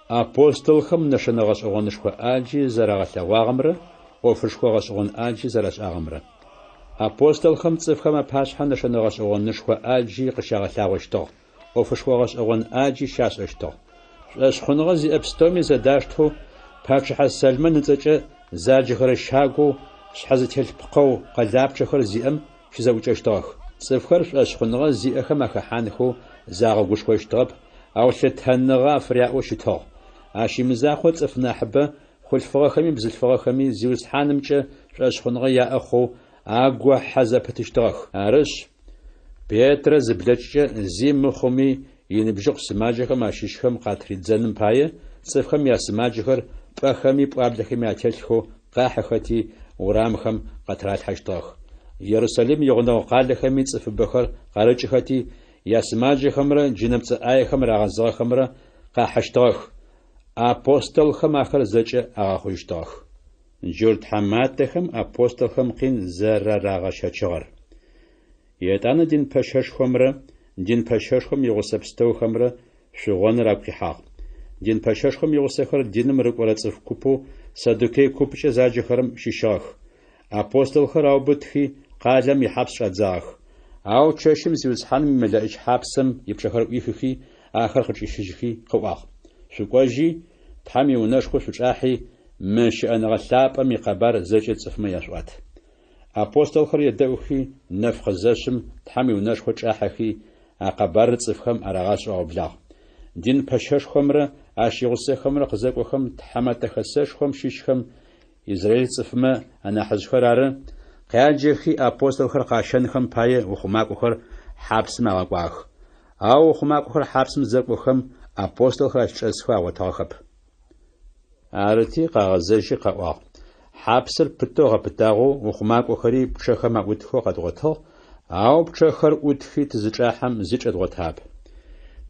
Апостолхэм нэшэнэ гъэшӏэгъонышхо ӏаджи зэрагъэлъэгъуагъэмрэ ӏофышхо гъэшӏэгъон ӏаджи зэрашӏагъэмрэ. Апостолхэм цӏыфхэм апашъхьэ нэшэнэ гъэшӏэгъонышхо ӏаджи къыщагъэлъагъощтыгъ, ӏофышхо гъэшӏэгъон ӏаджи щашӏэщтыгъ. Шӏошъхъуныгъэ зиӏэ пстэуми зэдаштэу пачъыхьэ Сэлмэн ыцӏэкӏэ заджэхэрэ щагоу шъхьэ зытелъ пкъэу къэлапчъэхэр зиӏэм щызэӏукӏэщтыгъэх. Цӏыфхэр шӏошъхъуныгъэ зиӏэхэм ахэхьанхэу загъэгушхощтыгъэп, ау лъытэныгъэ афыряӏэу щытыгъ. Ащ имызакъоу цӏыф нахьыбэ, хъулъфыгъэхэми бзылъфыгъэхэми, Зиусхьанымкӏэ шӏошъхъуныгъэ яӏэ хъоу агохьэ зэпытыщтыгъэх. Арышъ, Петрэ зыблэкӏкӏэ зи мыхъуми иныбжьыкъу сымаджэхэм ащыщхэм къатридзэным пае, цӏыфхэм ясымаджэхэр пӏэхэми пӏуаблэхэми ателъхэу къахьыхэти, урамхэм къатыралъхьэщтыгъэх. Ерусалим игъунэгъу къалэхэми цӏыфыбэхэр къарыкӏыхэти, ясымаджэхэмрэ джынэпцӏэ ӏаехэм рагъэзыгъэхэмрэ къахьыщтыгъэх. Апостолхэм ахэр зэкӏэ агъэхъужьыщтыгъэх. Джурт тхьаматэхэм апостолхэм къин зэрарагъэщэчыгъэр. Етӏанэ дин пэщэшхомрэ дин пэщэшхом игъусэ пстэухэмрэ шъугъоныр агу къихьагъ. Дин пэщэшхом игъусэхэр диным рыкӏорэ цӏыф купэу саддукей купкӏэ заджэхэрэм щыщыгъэх. Апостолхэр аубытхи, къалэм ихьапс чӏадзагъэх. Ау чэщым Зиусхьаным имэлэӏич хьапсэм ипчъэхэр ӏуихыхи, ахэр къычӏищыжьхи къыӏуагъ, Шъукӏожьи, Тхьэм иунэшхо шъучӏахьи, мы щыӏэныгъэ лъапӏэм икъэбар зэкӏэ цӏыфмэ яшъуӏуат. Апостолхэр едэӏухи, нэф къызэшъым Тхьэм иунэшхо чӏахьэхи, а къэбарыр цӏыфхэм арагъашӏэу аублагъ. Дин пэщэшхомрэ ащ игъусэхэмрэ къызэкӏохэм Тхьэмэтэ Хэсэшхом щыщхэм, израиль цӏыфмэ анахьыжъхэр ары, къяджэхи апостолхэр къащэнхэм пае ухъумакӏохэр хьапсым агъэкӏуагъэх. Ау ухъумакӏохэр хьапсым зэкӏохэм, апостолхэр ащ чӏэсхэу агъотыгъэхэп. Арыти, къагъэзэжьи къаӏуагъ: Хьапсыр пытэу гъэпытагъэу, ухъумакӏохэри пчъэхэм аӏутхэу къэдгъотыгъ, ау пчъэхэр ӏутхи тызычӏахьэм зи чӏэдгъотагъэп.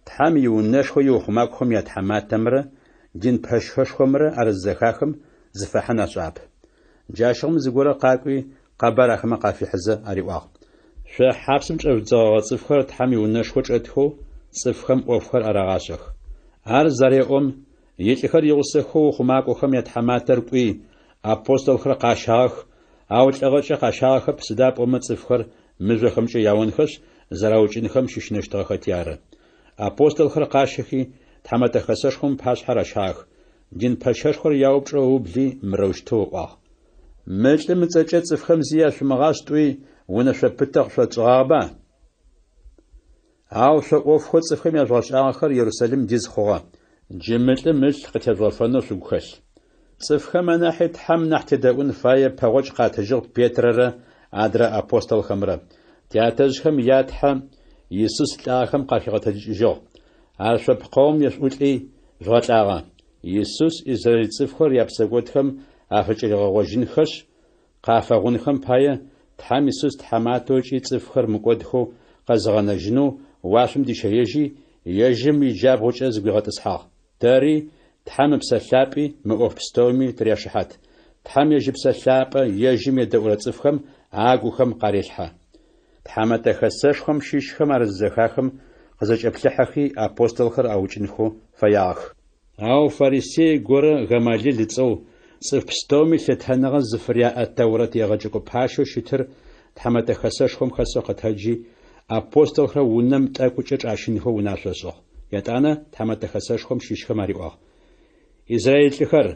Тхьэм иунэшхо иухъумакӏохэм ятхьаматэмрэ дин пэщэшхомрэ ар зызэхахым, зыфахьын ашӏагъэп. Джащыгъум зыгорэ къакӏуи, къэбар ахэмэ къафихьызэ ариӏуагъ: Шъо хьапсым чӏэжъудзэгъэгъэ цӏыфхэр Тхьэм иунэшхо чӏэтхэу цӏыфхэм ӏофхэр арагъашӏэх. Ар зареӏом, илӏыхэр игъусэхэу ухъумакӏохэм ятхьаматэр кӏуи, апостолхэр къащагъэх, ау лӏыгъэкӏэ къащагъэхэп, сыда пӏомэ цӏыфхэр мыжъохэмкӏэ яонхэшъ, зэраукӏынхэм щыщынэщтыгъэхэти ары. Апостолхэр къащэхи, Тхьэмэтэ Хэсэшхом ыпашъхьэ ращагъэх. Дин пэщэшхор яупчӏэу ыубли, мырэущтэу ыӏуагъ. Мы лӏым ыцӏэкӏэ цӏыфхэм зи яшъумыгъашӏ тӏуи, унэшъо пытэ къышъотшӏыгъагъэба? Ау шъо ӏофхэу цӏыфхэм яжъугъэшӏагъэхэр Ерусалим диз хъугъэ. Джы мы лӏым ылъ къытежъугъэфэнэу шъугу хэлъ. Цӏыфхэм анахьи Тхьэм нахь тедэӏун фае пэгъокӏ къатыжьыгъ Петрэрэ адрэ апостолхэмрэ. Тятэжъхэм я Тхьэ Исус лӏагъэхэм къахигъэтэджыкӏыжьыгъ. Ар шъо пкъэум ешъуӏулӏи, жъугъэлӏагъэ. Исус израиль цӏыфхэр япсэкӏодхэм афыкӏыригъэгъожьынхэшъ, къафэгъунхэм пае, Тхьэм Исус тхьаматэу ыкӏи цӏыфхэр мыкӏодхэу къэзыгъэнэжьынэу уашъом дищэежьи, ежьым иджабгъукӏэ зыгуигъэтӏысхьагъ. Тэри, Тхьэм Ыпсэ Лъапӏи мы ӏоф пстэуми тыряшыхьат. Тхьэм ежь Ыпсэ Лъапӏэ ежьым едэӏурэ цӏыфхэм агухэм къарелъхьэ. Тхьэмэтэ Хэсэшхом щыщхэм ар зызэхахым, къызэкӏэплъыхьэхи, апостолхэр аукӏынхэу фэягъэх. Ау фарисей горэ Гамалил ыцӏэу, цӏыф пстэуми лъытэныгъэ зыфыряӏэ Тэурэт егъэджэкӏо пащэу щытыр Тхьэмэтэ Хэсэшхом хэсэу къэтэджи, апостолхэр унэм тӏэкӏукӏэ чӏащынхэу унашъо ышӏыгъ. Етӏанэ Тхьэмэтэ Хэсэшхом щыщхэм ариӏуагъ, Израиль лӏыхэр,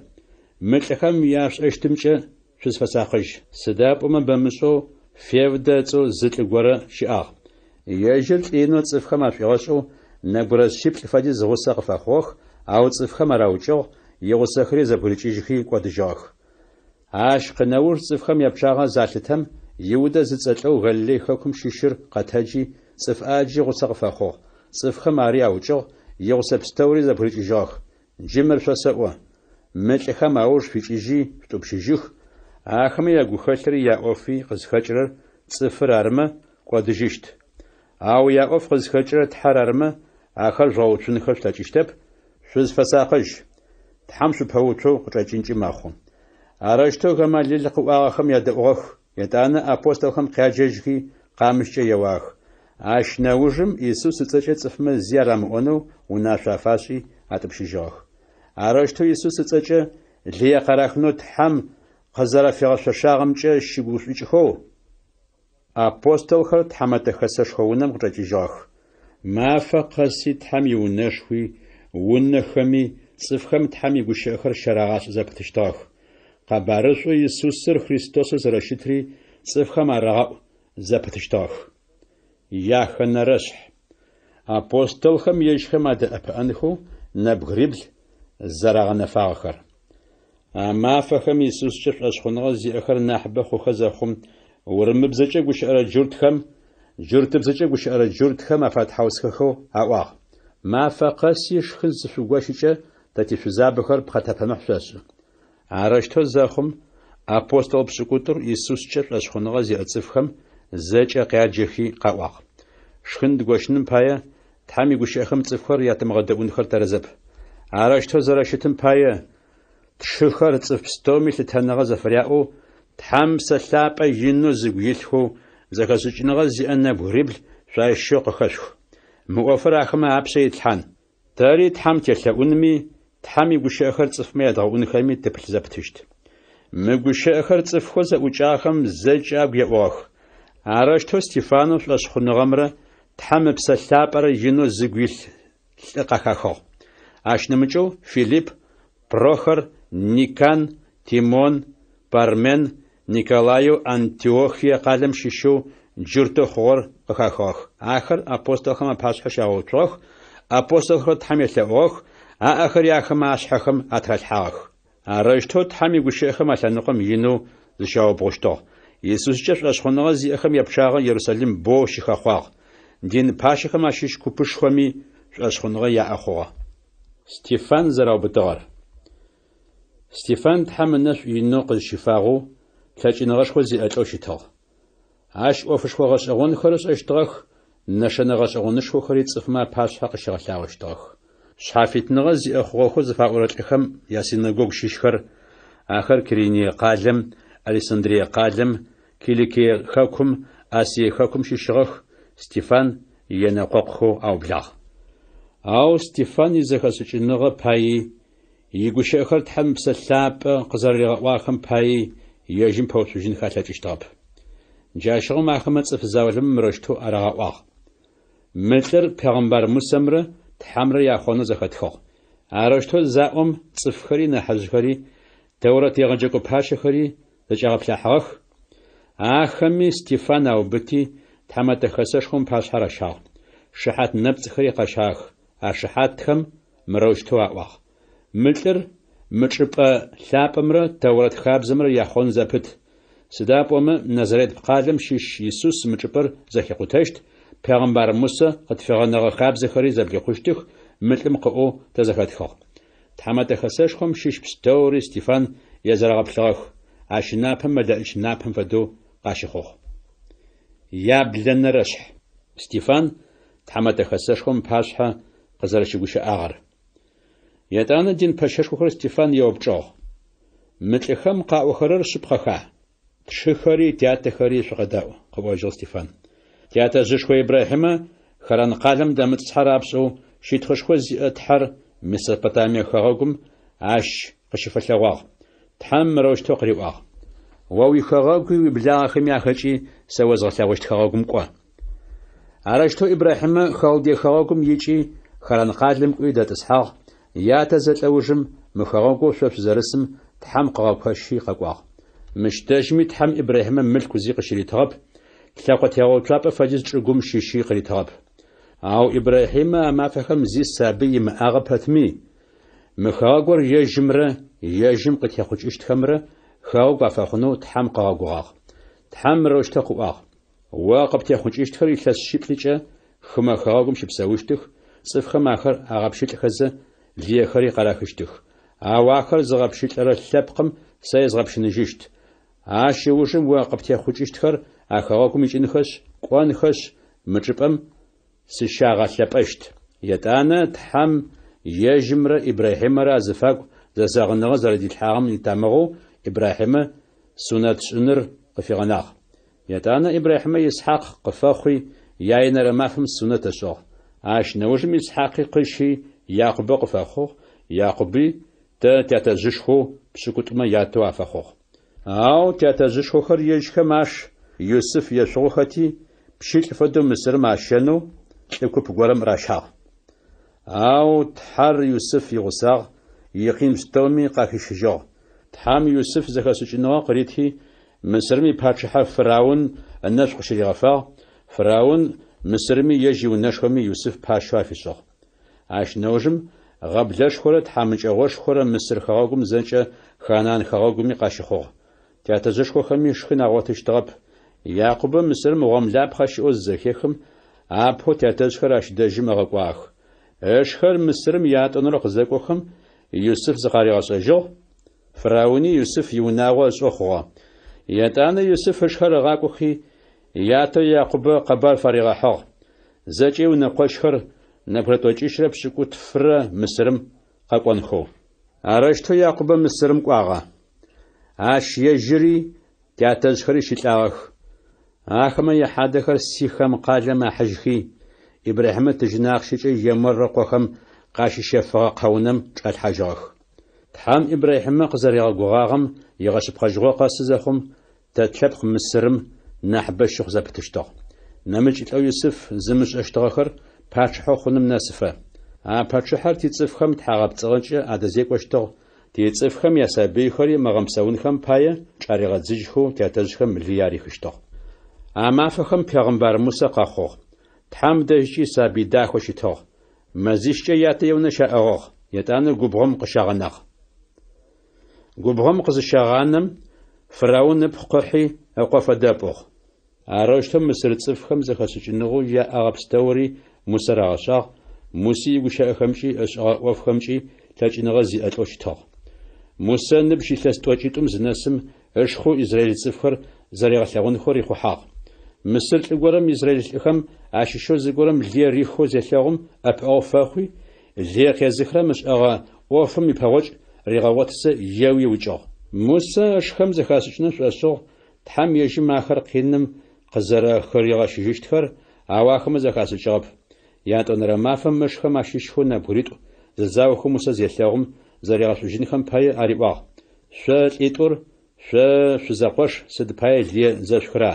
мы лӏыхэм яшъушӏэщтымкӏэ шъузфэсакъыжь. Сыда пӏомэ бэмышӏэу Февдэ ыцӏэу зы лӏы горэ щыӏагъ. Ежьыр лӏы инэу цӏыфхэм ашӏуигъэшӏэу нэбгырэ шъиплӏ фэдиз гъусэ къыфэхъугъэх, ау цӏыфхэм ар аукӏыгъ, игъусэхэри зэбгырыкӏыжьхи кӏодыжьыгъэх. Ащ къынэуж цӏыфхэм япчъагъэ залъытэм, Иудэ зыцӏэ лӏэу Галилей хэкум щыщыр къэтэджи, цӏыф ӏаджи гъусэ къыфэхъугъ. Цӏыфхэм ари аукӏыгъ, игъусэ пстэури зэбгырыкӏыжьыгъэх. Джы мыр шъосэӏо, мы лӏыхэм ауж шъуикӏыжьи шъутӏупщыжьых, ахэмэ ягухэлъри яӏофи къызхэкӏырэр цӏыфыр арымэ, кӏодыжьыщт. Ау яӏоф къызхэкӏырэр Тхьэр арымэ, ахэр жъугъэуцунхэ шъулъэкӏыщтэп, шъузфэсакъыжь. Тхьэм шъупэуцоу къычӏэкӏынкӏи мэхъу. Арэущтэу Гамалил къыӏуагъэхэм ядэӏугъэх, етӏанэ апостолхэм къяджэжьхи, къамыщкӏэ еуагъэх. Ащ нэужым Исус ыцӏэкӏэ цӏыфмэ зи арамыӏонэу унашъо афашӏи атӏупщыжьыгъэх. Арэущтэу Исус ыцӏэкӏэ лые къарахынэу Тхьэм къызэрэфигъэшъошагъэмкӏэ щыгушӏукӏхэу, апостолхэр Тхьэмэтэ Хэсэшхо унэм къычӏэкӏыжьыгъэх. Мафэ къэси Тхьэм иунэшхуи, унэхэми цӏыфхэм Тхьэм игущыӏэхэр щарагъашӏэ зэпытыщтыгъэх. Къэбарышӏоу Исусыр Христосэу зэрэщытри цӏыфхэм арагъэӏу зэпытыщтыгъэх. Яхэнэрэшъхь. Апостолхэм ежьхэм адэӏэпыӏэнхэу нэбгырибл зэрагъэнэфагъэхэр. А мафэхэм Исускӏэ шӏошъхъуныгъэ зиӏэхэр нахьыбэ хъухэ зэхъум, урымыбзэкӏэ гущыӏэрэ джуртхэм джуртыбзэкӏэ гущыӏэрэ джуртхэм афэтхьаусхэхэу аӏуагъ: Мафэ къэси шхын зышъугощыкӏэ тэ тишъузабэхэр пхъэтэпэмыхь шъошӏы. Арэущтэу зэхъум, апостол пшӏыкӏутӏур Исускӏэ шӏошъхъуныгъэ зиӏэ цӏыфхэм зэкӏэ къяджэхи къаӏуагъ: Шхын дгощыным пае, Тхьэм игущыӏэхэм цӏыфхэр ятымыгъэдэӏунхэр тэрэзэп. Арэущтэу зэрэщытым пае, тшыхэр цӏыф пстэуми лъытэныгъэ зэфыряӏэу, Тхьэм Псэ Лъапӏэ инэу зыгу илъхэу, зэхэшӏыкӏыныгъэ зиӏэ нэбгырибл шъуащыщэу къыхэшъух. Мы ӏофыр ахэмэ апшъэ итлъхьан. Тэри Тхьэм телъэӏунми, Тхьэм игущыӏэхэр цӏыфмэ ядгъэӏунхэми тыпылъ зэпытыщт. Мы гущыӏэхэр цӏыфхэу зэӏукӏагъэхэм зэкӏэ агу еӏугъэх. Арэущтэу Стефанэу шӏошъхъуныгъэмрэ Тхьэм Ыпсэ Лъапӏэрэ инэу зыгу илъ лӏы къахахыгъ. Ащ нэмыкӏэу Филипп, Прохор, Никан, Тимон, Пармен, Николаеу Антиохие къалэм щыщэу джуртэу хъугъэр къыхахыгъэх. Ахэр апостолхэм апашъхьэ щагъэуцугъэх, апостолхэр Тхьэм елъэӏугъэх, аӏэхэри ахэмэ ашъхьэхэм атыралъхьагъэх. Арэущтэу Тхьэм игущыӏэхэм а лъэныкъом инэу зыщаубгъущтыгъ. Исускӏэ шӏошъхъуныгъэ зиӏэхэм япчъагъэ Ерусалим боу щыхэхъуагъ. Дин пащэхэм ащыщ купышхоми шӏошъхъуныгъэ яӏэ хъугъэ. Стефан зэраубытыгъэр. Стефан Тхьэм ынэшӏу инэу къызщифагъэу, лъэкӏыныгъэшхо зиӏэ лӏэу щытыгъ. Ащ ӏофышхо гъэшӏэгъонхэр ышӏэщтыгъэх, нэшэнэ гъэшӏэгъонышхохэри цӏыфмэ апашъхьэ къыщигъэлъагъощтыгъэх. Шъхьафитныгъэ зиӏэ хъугъэхэу зыфаӏорэ лӏыхэм ясинэгогу щыщхэр, ахэр Кириние къалэм, Александрие къалэм, Киликие хэкум, Асие хэкум щыщыгъэх, Стефан енэкъокъухэу аублагъ. Ау Стефан изэхэшӏыкӏыныгъэ паий, Игущыӏэхэр Тхьэм Ыпсэ Лъапӏэ къызэрэригъэӏуагъэхэм паий ежьым пэуцужьынхэ алъэкӏыщтыгъэп. Джащыгъум ахэмэ цӏыф заулэмэ мырэущтэу арагъэӏуагъ, Мы лӏыр пегъэмбар Мусэмрэ Тхьэмрэ яхъонэу зэхэтхыгъ. Арэущтэу заӏом, цӏыфхэри нахьыжъхэри, Тэурэт егъэджэкӏо пащэхэри зэкӏагъэплъахьыгъэх. Ахэми Стефан аубыти, Тхьэмэтэ Хэсэшхом ыпашъхьэ ращагъ. Шыхьат нэпцӏхэри къащагъэх. А шыхьатхэм мырэущтэу аӏуагъ, Мы лӏыр мы чӏыпӏэ лъапӏэмрэ Тэурэт хабзэмрэ яхъон зэпыт. Сыда пӏомэ Назарет къалэм щыщ Исус мы чӏыпӏэр зэхикъутэщт, пегъэмбар Мусэ къытфигъэнэгъэ хабзэхэри зэблихъущтых, мы лӏым къыӏоу тэ зэхэтхыгъ. Тхьэмэтэ Хэсэшхом щыщ пстэури Стефан езэрэгъэплъыгъэх, ащ ынапэ мэлэӏич напэм фэдэу къащыхъугъ. Яблэнэрэшъхь. Стефан Тхьэмэтэ Хэсэшхом ыпашъхьэ къызэрэщыгущыӏагъэр. Етӏанэ дин пэщэшхохэр Стефан еупчӏыгъ, Мы лӏыхэм къаӏохэрэр шъыпкъэха? Тшыхэри тятэхэри шъукъэдаӏу, къыӏожьыгъ Стефан. Тятэжъышхо Ибрахьимэ Харан къалэм дэмытӏысхьэ рапшӏэу щытхъушхо зиӏэ Тхьэр Месопотамие хэгъэгум ащ къыщыфэлъэгъуагъ. Тхьэм мырэущтэу къыриӏуагъ, О уихэгъэгуи уиблагъэхэми ахэкӏи сэ озгъэлъэгъущт хэгъэгум кӏо. Арэущтэу Ибрахьимэ Халдей хэгъэгум икӏи, Харан къалэм кӏуи дэтӏысхьагъ, ятэ зэлӏэ ужым мы хэгъэгоу шъо шъузэрысым Тхьэм къыгъэкощи къэкӏуагъ. Мыщ дэжьми Тхьэм Ибрахьимэ мылъку зи къыщыритыгъэп, лъэкъо тегъэуцуапӏэ фэдиз чӏыгум щыщи къыритыгъэп. Ау Ибрахьимэ а мафэхэм зи сабый имыӏагъэ пэтми, мы хэгъэгур ежьымрэ ежьым къытехъукӏыщтхэмрэ хэгъэгу афэхъунэу Тхьэм къыгъэгугъагъ. Тхьэм мырэущтэу къыӏуагъ, О къыптехъукӏыщтхэр илъэс шъиплӏыкӏэ хымэ хэгъэгум щыпсэущтых, цӏыфхэм ахэр агъэпщылӏхэзэ, лыехэри къарахыщтых. Ау ахэр зыгъэпщылӏырэ лъэпкъым сэ езгъэпщыныжьыщт. Ащ ыужым о къыптехъукӏыщтхэр а хэгъэгум икӏынхэшъ, кӏонхэшъ, мы чӏыпӏэм сыщагъэлъэпӏэщт. Етӏанэ Тхьэм ежьымрэ Ибрахьимэрэ азыфагу зэзэгъыныгъэ зэрэдилъхьагъэм итамыгъэу Ибрахьимэ сунэтшӏыныр къыфигъэнагъ. Етӏанэ Ибрахьимэ Исхьакъ къыфэхъуи, яенэрэ мафэм сунэт ышӏыгъ. Ащ нэужым Исхьакъи къыщи, Якъубэ къыфэхъугъ, Якъуби. тэ тятэжъышхоу пшӏыкӏутӏумэ ятэу афэхъугъ. Ау тятэжъышхохэр ежьхэм аш Юсыф ешъугъухэти, пщылӏ фэдэу Мысырым ащэнэу лӏы куп горэм ращагъ. Ау Тхьэр Юсыф игъусагъ, икъин пстэуми къахищыжьыгъ. Тхьэм Юсыф зэхэшӏыкӏыныгъэ къырити, Мысырым ипачъыхьэ фыраун ынэшӏу къыщыригъэфагъ, фыраун Мысырыми ежь иунэшхоми Юсыф пащэу афишӏыгъ. Ащ нэужым гъэблэшхорэ тхьамыкӏэгъошхорэ Мысыр хэгъэгум зэкӏэ Ханаан хэгъэгуми къащыхъугъ. Тятэжъышхохэми шхын агъотыщтыгъэп. Якъубэ Мысырым гъомлапхъэ щыӏэу зызэхехым, апэу тятэжъхэр ащ дэжьым ыгъэкӏуагъэх. Ышхэр Мысырым ятӏонэрэ къызэкӏохэм, Юсыф зыкъаригъэшӏэжьыгъ, Фырауни Юсыф иунагъо ышӏэу хъугъэ. Етӏанэ Юсыф ышхэр ыгъакӏохи, ятэу Якъубэ къэбар фаригъэхьыгъ, зэкӏэ иунэкъощхэр нэбгырэ тӏокӏищрэ пшӏыкӏутфрэ Мысырым къэкӏонхэу. Арэущтэу Якъубэ Мысырым кӏуагъэ. Ащ ежьыри тятэжъхэри щылӏагъэх. Ахэмэ яхьадэхэр Сихэм къалэм ахьыжьхи, Ибрахьимэ тыжьын ахъщэкӏэ Емор ыкъохэм къащищэфыгъэ къэунэм чӏалъхьажьыгъэх. Тхьэм Ибрахьимэ къызэригъэгугъагъэм игъэшъыпкъэжьыгъо къэсы зэхъум, тэ тлъэпкъ Мысырым нахьыбэ щыхъу зэпытыщтыгъ. Нэмыкӏ лӏэу Юсыф зымышӏэщтыгъэхэр пачъыхьэу хъуным нэсыфэ. А пачъыхьэр тицӏыфхэм тхьагъэпцӏыгъэкӏэ адэзекӏощтыгъ, тицӏыфхэм ясабыйхэри мыгъэмыпсэунхэм пае чӏаригъэдзыжьхэу тятэжъхэм лые арихыщтыгъ. А мафэхэм пегъымбар Мусэ къэхъугъ. Тхьэм дэжькӏи сабый дахэу щытыгъ. Мэзищкӏэ ятэ иунэ щаӏыгъыгъ, етӏанэ губгъом къыщагъэнагъ. Губгъом къызыщагъанэм, фыраун ыпхъу къыхьи, ыкъо фэдэ ыпӏугъ. Арэущтэу мысыр цӏыфхэм зэхэшӏыкӏыныгъэу яӏэгъэ пстэури Мусэ рагъэшӏагъ, Муси игущыӏэхэмкӏи ышӏэгъэ ӏофхэмкӏи лъэкӏыныгъэ зиӏэ лӏэу щытыгъ. Мусэ ыныбжь илъэс тӏокӏитӏум зынэсым, ышхэу израил цӏыфхэр зэригъэлъэгъунхэу рихъухьагъ. Мысыр лӏы горэм израил лӏыхэм ащыщэу зыгорэм лые рихэу зелъэгъум ӏэпыӏэгъу фэхъуи, лые къезыхырэм ышӏэгъэ ӏофым ипэгъокӏ ригъэгъотызэ еуи ыукӏыгъ. Мусэ ышхэм зэхашӏыкӏынэу шӏошӏыгъ Тхьэм ежьым ахэр къиным къызэрэхыригъэщыжьыщтхэр, ау ахэмэ зэхашӏыкӏыгъэп. Ятӏонэрэ мафэм ышхэм ащыщхэу нэбгыритӏу зэзаохэу Мусэ зелъэгъум, зэригъэшӏужьынхэм пае ариӏуагъ, Шъо лӏитӏур, шъо шъузэкъош, сыд пае лые зэшъухыра?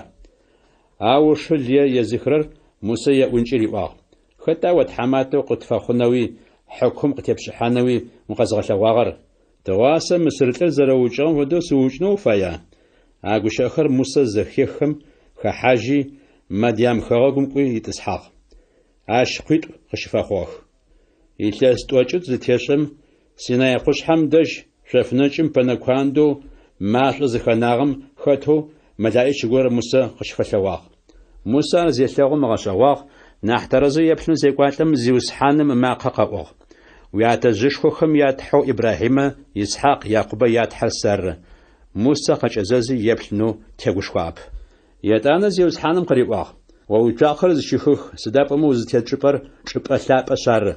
Ау ышы лые езыхырэр Мусэ еӏункӏи риӏуагъ, Хэта о тхьаматэу къытфэхъунэуи, хьыкум къытепшӏыхьанэуи укъэзгъэлъэгъуагъэр? Тыгъуасэ мысыр лӏыр зэрэуукӏыгъэм фэдэу сыуукӏынэу уфая? А гущыӏэхэр Мусэ зэхеххэм, хэхьажьи, Мадьям хэгъэгум кӏуи итӏысхьагъ. Ащ къуитӏу къыщыфэхъугъэх. Илъэс тӏокӏитӏу зытешӏэм, Синай къушъхьэм дэжь шъофнэкӏым пэнэ куандэу машӏо зыхэнагъэм хэтэу мэлаӏич горэ Мусэ къыщыфэлъэгъуагъ. Мусэ ар зелъэгъум ыгъэшӏэгъуагъ, нахь тэрэзэу еплъынэу зекӏуалӏэм Зиусхьаным ымакъэ къэӏугъ. Уятэжъышхохэм я Тхьэу Ибрахьимэ, Исхьакъ, Якъубэ я Тхьэр сэры. Мусэ къэкӏэзэзи еплъынэу тегушхуагъэп. Етӏанэ Зиусхьаным къыриӏуагъ, О уицуакъэхэр зыщыхых, сыда пӏомэ узытет чӏыпӏэр чӏыпӏэ лъапӏэшъ ары.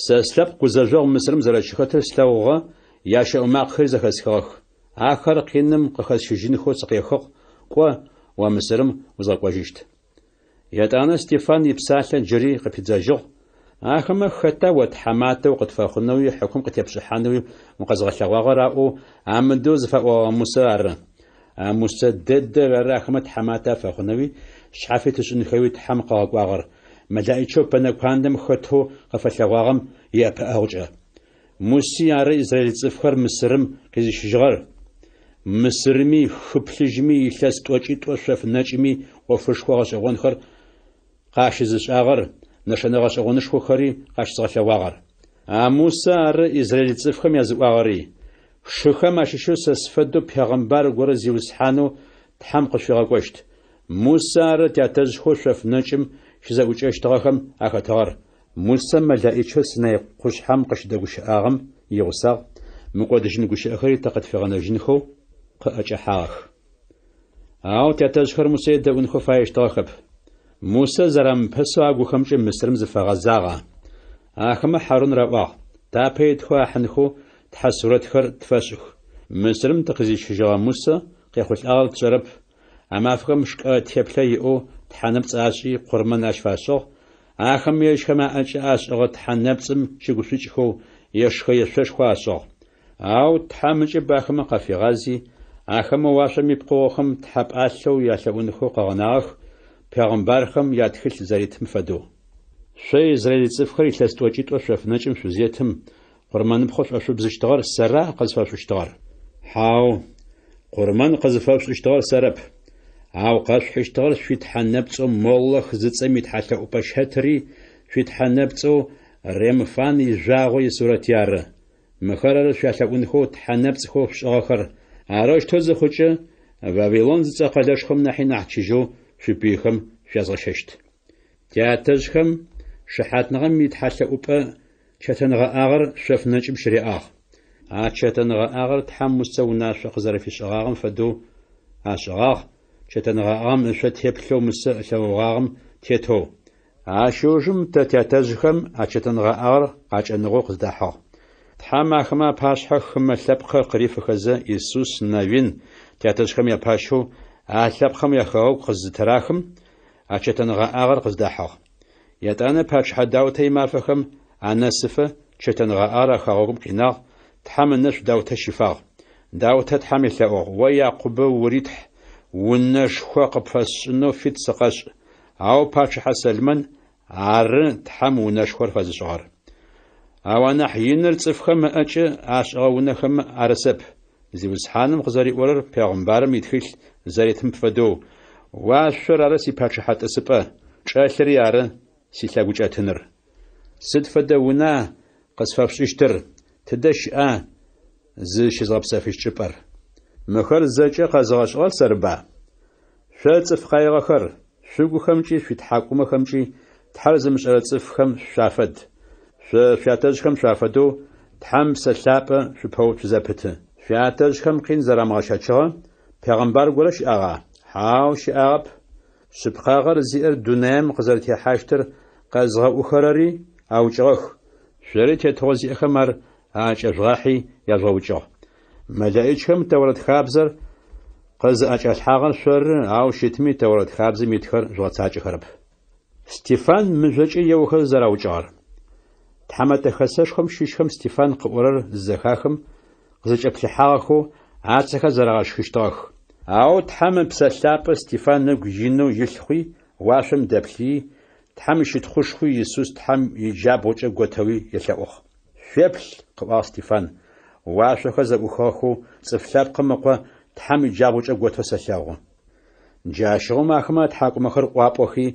Сэ слъэпкъ гузэжъогъу Мысырым зэрэщыхэтыр слъэгъугъэ, ящэӏу макъэхэри зэхэсхыгъэх. Ахэр къиным къыхэсщыжьынхэу сыкъехыгъ, кӏо, о Мысырым узгъэкӏожьыщт. Етӏанэ Стефан ипсалъэ джыри къыпидзэжьыгъ, Ахэмэ хэта о тхьаматэ укъытфэхъунэуи хьыкум къытепшӏыхьанэуи укъэзгъэлъэгъуагъэр аӏоу амыдэу зыфаӏогъэгъэ Мусэ ары. А Мусэ дэдэр ары ахэмэ тхьаматэ афэхъунэуи шъхьафит ышӏынхэуи Тхьэм къыгъэкӏуагъэр, мэлаӏичэу пэнэ куандэм хэтэу къыфэлъэгъуагъэм иӏэпыӏэгъукӏэ. Муси ары израил цӏыфхэр Мысырым къизыщыжьыгъэр. Мысырми, хы Плъыжьми, илъэс тӏокӏитӏо шъоф нэкӏми ӏофышхо гъэшӏэгъонхэр къащызышӏагъэр, нэшэнэ гъэшӏэгъонышхохэри къащызгъэлъэгъуагъэр. А Мусэ ары израил цӏыфхэм языӏуагъэри, Пшыхэм ащыщэу сэ сфэдэу пегъэмбар горэ Зиусхьанэу Тхьэм къышъуфигъэкӏощт. Мусэ ары тятэжъхэу шъоф нэкӏым щызэӏукӏэщтыгъэхэм ахэтыгъэр. Мусэ мэлаӏичэу Синай къушъхьэм къыщыдэгущыӏагъэм игъусагъ, мыкӏодыжьын гущыӏэхэри тэ къытфигъэнэжьынхэу къыӏэкӏэхьагъэх. Ау тятэжъхэр Мусэ едэӏунхэу фаещтыгъэхэп. Мусэ зэрамыпэсэу агухэмкӏэ Мысырым зыфагъэзагъа. Ахэмэ Хьарун раӏуагъ, Тапэ итхэу ахьынхэу тхьэ сурэтхэр тфэшӏых. Мысырым тыкъизыщыжьыгъэ Мусэ къехъулӏагъэр тшӏэрэп. А мафэхэм шкӏэ теплъэ иӏэу тхьэ нэпцӏ ашӏи къурмэн ащ фашӏыгъ, ахэм ежьхэм аӏэкӏэ ашӏыгъэ тхьэ нэпцӏым щыгушӏукӏхэу ешхэ-ешъошхо ашӏыгъ. Ау Тхьэм ыкӏыб ахэмэ къафигъази, ахэмэ уашъом ипкъыгъохэм тхьэпӏалъэу ялъэӏунхэу къыгъэнагъэх, пегъымбархэм ятхылъ зэритым фэдэу. Шъо израиль цӏыфхэр илъэс тӏокӏитӏо шъоф нэкӏым шъузетым, къурмэныпхъэу шӏошъубзыщтыгъэр сэра къызфэшъушӏыщтыгъэр? Хьау, къурмэн къызыфэшъушӏыщтыгъэр сэрэп, ау къэшъухьыщтыгъэр шъуитхьэ нэпцӏэу Молох зыцӏэм итхьэлъэӏупӏэ щэтыри, шъуитхьэ нэпцӏэу Ремфан ижъуагъо исурэти ары. Мыхэр ары шъуялъэӏунхэу тхьэ нэпцӏхэу шъушӏыгъэхэр. Арэущтэу зыхъукӏэ, Вавилон зыцӏэ къэлэшхом нахьи нахь чыжьэу шъуипыйхэм шъуязгъэщэщт. Тятэжъхэм шыхьатныгъэм итхьэлъэӏупӏэ чэтэнгъэӏагъэр шъоф нэкӏым щыряӏагъ. А чэтэнгъэӏагъэр Тхьэм Мусэ унашъо къызэрэфишӏыгъагъэм фэдэу ашӏыгъагъ, чэтэнгъэӏагъэм ышъо теплъэу Мусэ ылъэгъугъагъэм тетэу. Ащ ыужым тэ тятэжъхэм а чэтэнгъэӏагъэр къакӏэныгъэу къыздахьыгъ. Тхьэм ахэмэ апашъхьэ хымэ лъэпкъхэр къырифыхэзэ, Исус Навин тятэжъхэм япащэу а лъэпкъхэм яхэгъэгу къызытырахым, а чэтэнгъэӏагъэр къыздахьыгъ. Етӏанэ пачъыхьэ Даутэ имафэхэм анэсыфэ чэтэнгъэӏагъэр а хэгъэгум къинагъ, Тхьэм ынэшӏу Даутэ щифагъ. Даутэ Тхьэм елъэӏугъ, О Якъубэ ури Тхь, унэшхо къыпфэсшӏынэу фит сыкъэшӏ. Ау пачъыхьэ Сэлмэн ары Тхьэм унэшхор фэзышӏыгъэр. Ау анахь иныр цӏыфхэм ыӏэкӏэ ашӏыгъэ унэхэмэ арысэп. Зиусхьаным къызэриӏорэр пегъымбарым итхылъ зэритым фэдэу, Уашъор ары сипачъыхьэ тӏысыпӏэ, чӏэлъыри ары силъэгукӏэтыныр. Сыд фэдэ уна къысфэпшӏыщтыр, тыдэ щыӏа зызщызгъэпсэфыщт чӏыпӏэр? Мыхэр зэкӏэ къэзыгъэшӏыгъэр сэрыба? Шъо цӏыф къаигъэхэр, шъугухэмкӏи шъуитхьакӏумэхэмкӏи Тхьэр зымышӏэрэ цӏыфхэм шъуафэд. Шъо шъуятэжъхэм шъуафэдэу Тхьэм Псэ Лъапӏэ шъупэуцу зэпыты. Шъуятэжъхэм къин зэрамыгъэщэчыгъэ пегъэмбар горэ щыӏагъа? Хьау, щыӏагъэп. Шъыпкъагъэр зиӏэр дунаим къызэрэтехьащтыр къэзыгъэӏухэрэри аукӏыгъэх, шъори тетыгъо зиӏэхэм ар аӏэкӏэжъугъахьи яжъугъэукӏыгъ. Мэлэӏичхэм Тэурэт хабзэр къызыӏэкӏалъхьагъэр шъоры, ау щытми Тэурэт хабзэм итхэр жъугъэцакӏэхэрэп. Стефан мыжъокӏэ еохэзэ зэраукӏыгъэр. Тхьэмэтэ хэсэшхом щыщхэм Стефан къыӏорэр зызэхахым, къызэкӏэплъыхьагъэхэу, ацэхэр зэрагъэшхыщтыгъэх. Ау Тхьэм Ыпсэ Лъапӏэ Стефан ыгу инэу илъ хъуи, уашъом дэплъыий, Тхьэм ищытхъушхуи Исус Тхьэм иджабгъукӏэ готэуи елъэӏугъ. Шъуеплъ, къыӏуагъ Стефан, уашъохэр зэӏухыгъэхэу Цӏыф Лъэпкъым Ыкъо Тхьэм иджабгъукӏэ готэу сэлъэгъу. Джащыгъум ахэмэ атхьакӏумэхэр ӏуапӏохи,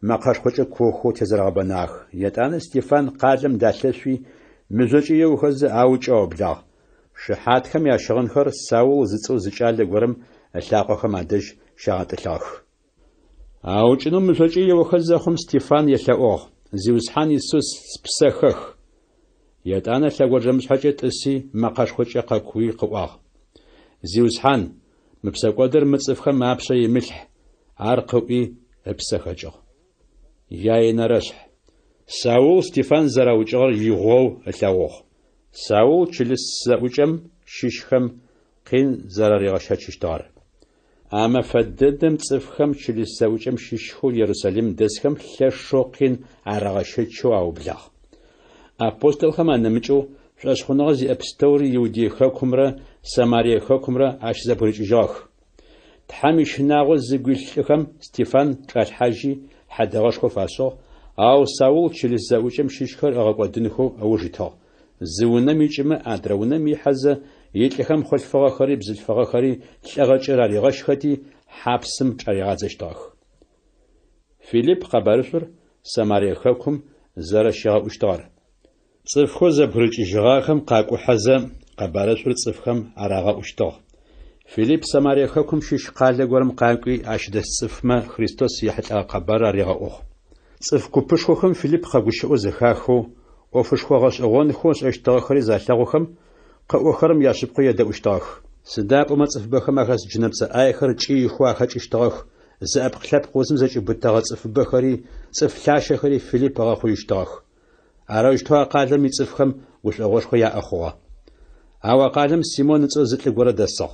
мэкъэшхокӏэ куохэу тезэрэгъэбэнагъэх. Етӏанэ Стефан къалэм далъэшъуи, мыжъокӏэ еохэзэ аукӏэу аублагъ. Шыхьатхэм ящыгъынхэр Саул зыцӏэу зы кӏалэ горэм ылъакъохэм адэжь щагъэтӏылъыгъэх. Аукӏынэу мыжъокӏэ еохэ зэхъум Стефан елъэӏугъ, Зиусхьан Исус, спсэ хэх! Етӏанэ лъэгонджэмышъхьэкӏэ тӏыси мэкъэшхокӏэ къэкууи къыӏуагъ, Зиусхьан, мы псэкӏодыр мы цӏыфхэм апшъэ имылъхь! Ар къыӏуи, ыпсэ хэкӏыгъ. Яенэрэшъхь. Саул Стефан зэраукӏыгъэр игъоу ылъэгъугъ. Саул чылыс зэӏукӏэм щыщхэм къин зэраригъэщэчыщтыгъэр. А мэфэ дэдэм цӏыфхэм чылыс зэӏукӏэм щыщхэу Ерусалим дэсхэм лъэшэу къин арагъэщэчэу аублагъ. Апостолхэм анэмыкӏэу шӏошъхъуныгъэ зиӏэ пстэури Иудей хэкумрэ Самарие хэкумрэ ащызэбгырыкӏыжьыгъэх. Тхьэм ищынагъо зыгу илъ лӏыхэм Стефан чӏалъхьажьи, хьэдэгъэшхо фашӏыгъ, ау Саул чылыс зэӏукӏэм щыщхэр ыгъэкӏодынхэу ыуж итыгъ. Зы унэм икӏымэ, адрэ унэм ихьэзэ, илӏыхэм хъулъфыгъэхэри бзылъфыгъэхэри лӏыгъэкӏэ раригъэщхэти, хьапсым чӏаригъадзэщтыгъэх. Филипп къэбарышӏур Самарие хэкум зэрэщигъэӏущтыгъэр. Цӏыфхэу зэбгырыкӏыжьыгъахэм къакӏухьэзэ, къэбарышӏур цӏыфхэм арагъэӏущтыгъ. Филипп Самарие хэкум щыщ къалэ горэм къакӏуи, ащ дэс цӏыфмэ Христос ехьылӏэгъэ къэбарыр аригъэӏугъ. Цӏыф купышхохэм Филипп къэгущыӏэу зэхахэу, ӏофышхо гъэшӏэгъонхэу ышӏэщтыгъэхэри залъэгъухэм, къыӏохэрэм яшъыпкъэу едэӏущтыгъэх. Сыда пӏомэ цӏыфыбэхэм ахэс джынэпцӏэ ӏаехэр кӏыихэу ахэкӏыщтыгъэх, зыӏэпкълъэпкъ узым зэкӏиубытэгъэ цӏыфыбэхэри, цӏыф лъащэхэри Филипп ыгъэхъуищтыгъэх. Арэущтэу а къалэм ицӏыфхэм гушӏогъошхо яӏэ хъугъэ. Ау а къалэм Симон ыцӏэу зы лӏы горэ дэсыгъ.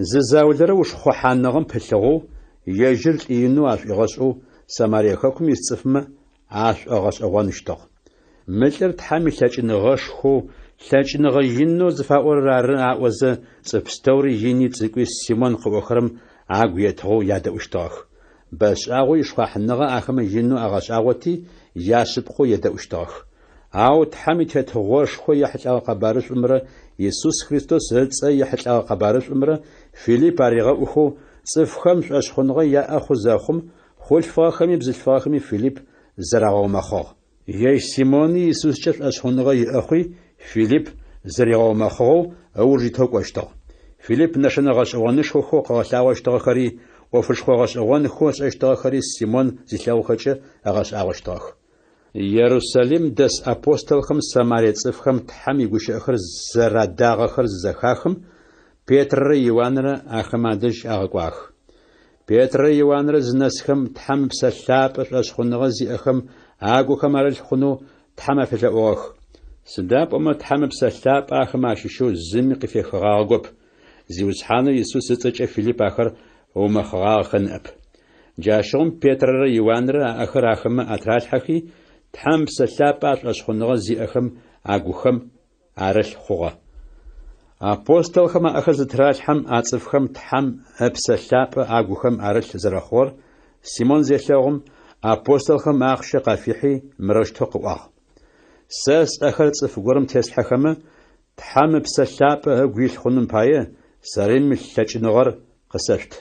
Зы заулэрэ ушхъухьаныгъэм пылъыгъэу, ежьыр лӏы инэу ашӏуигъэшӏэу Самарие хэкум ис цӏыфмэ ашӏогъэшӏэгъоныщтыгъ. Мы лӏыр Тхьэм илъэкӏыныгъэшхоу Лъэкӏыныгъэ инэу зыфаӏорэр ары, аӏозэ, цӏыф пстэури ини цӏыкӏуи Симон къыӏохэрэм агу етыгъэу ядэӏущтыгъэх. Бэшӏагъэу ишхъуахьыныгъэ ахэмэ инэу агъэшӏагъоти, яшъыпкъэу едэӏущтыгъэх. Ау Тхьэм и Тетыгъошхо ехьылӏэгъэ къэбарышӏумрэ Исус Христос ыцӏэ ехьылӏэгъэ къэбарышӏумрэ Филипп аригъэӏухэу цӏыфхэм шӏошъхъуныгъэ яӏэ хъу зэхъум, хъулъфыгъэхэми бзылъфыгъэхэми Филипп зырагъэумэхъыгъ. Ежь Симони Исускӏэ шӏошъхъуныгъэ иӏэ хъуи, Филипп зыригъэумэхъыгъэу ыуж итэу кӏощтыгъ. Филипп нэшэнэ гъэшӏэгъонышхохэу къыгъэлъагъощтыгъэхэри, ӏофышхо гъэшӏэгъонхэу ышӏэщтыгъэхэри Симон зилъэгъухэкӏэ ыгъэшӏагъощтыгъэх. Ерусалим дэс апостолхэм Самарие цӏыфхэм Тхьэм игущыӏэхэр зэрадагъэхэр зызэхахым, Петрэрэ Иуанрэ ахэмэ адэжь агъэкӏуагъэх. Петрэрэ Иуанрэ зынэсхэм, Тхьэм Ыпсэ Лъапӏэ шӏошъхъуныгъэ зиӏэхэм агухэм арылъ хъунэу Тхьэм афелъэӏугъэх. Сыда пӏомэ Тхьэм Ыпсэ Лъапӏэ ахэмэ ащыщэу зыми къыфехыгъагъэгоп, Зиусхьанэу Исус ыцӏэкӏэ Филипп ахэр ыумэхъыгъагъэхэ ныӏэп. Джащыгъум Петрэрэ Иуанрэ аӏэхэр ахэмэ атралъхьэхи, Тхьэм Ыпсэ Лъапӏэ а шӏошъхъуныгъэ зиӏэхэм агухэм арылъ хъугъэ. Апостолхэм аӏэхэр зытыралъхьэм а цӏыфхэм Тхьэм Ыпсэ Лъапӏэ агухэм арылъ зэрэхъугъэр Симон зелъэгъум, апостолхэм ахъщэ къафихьи, мырэущтэу къыӏуагъ: Сэ сӏэхэр цӏыф горэм теслъхьэхэмэ, Тхьэм Ыпсэ Лъапӏэ ыгу илъ хъуным пае, сэри мы лъэкӏыныгъэр къысэшъут.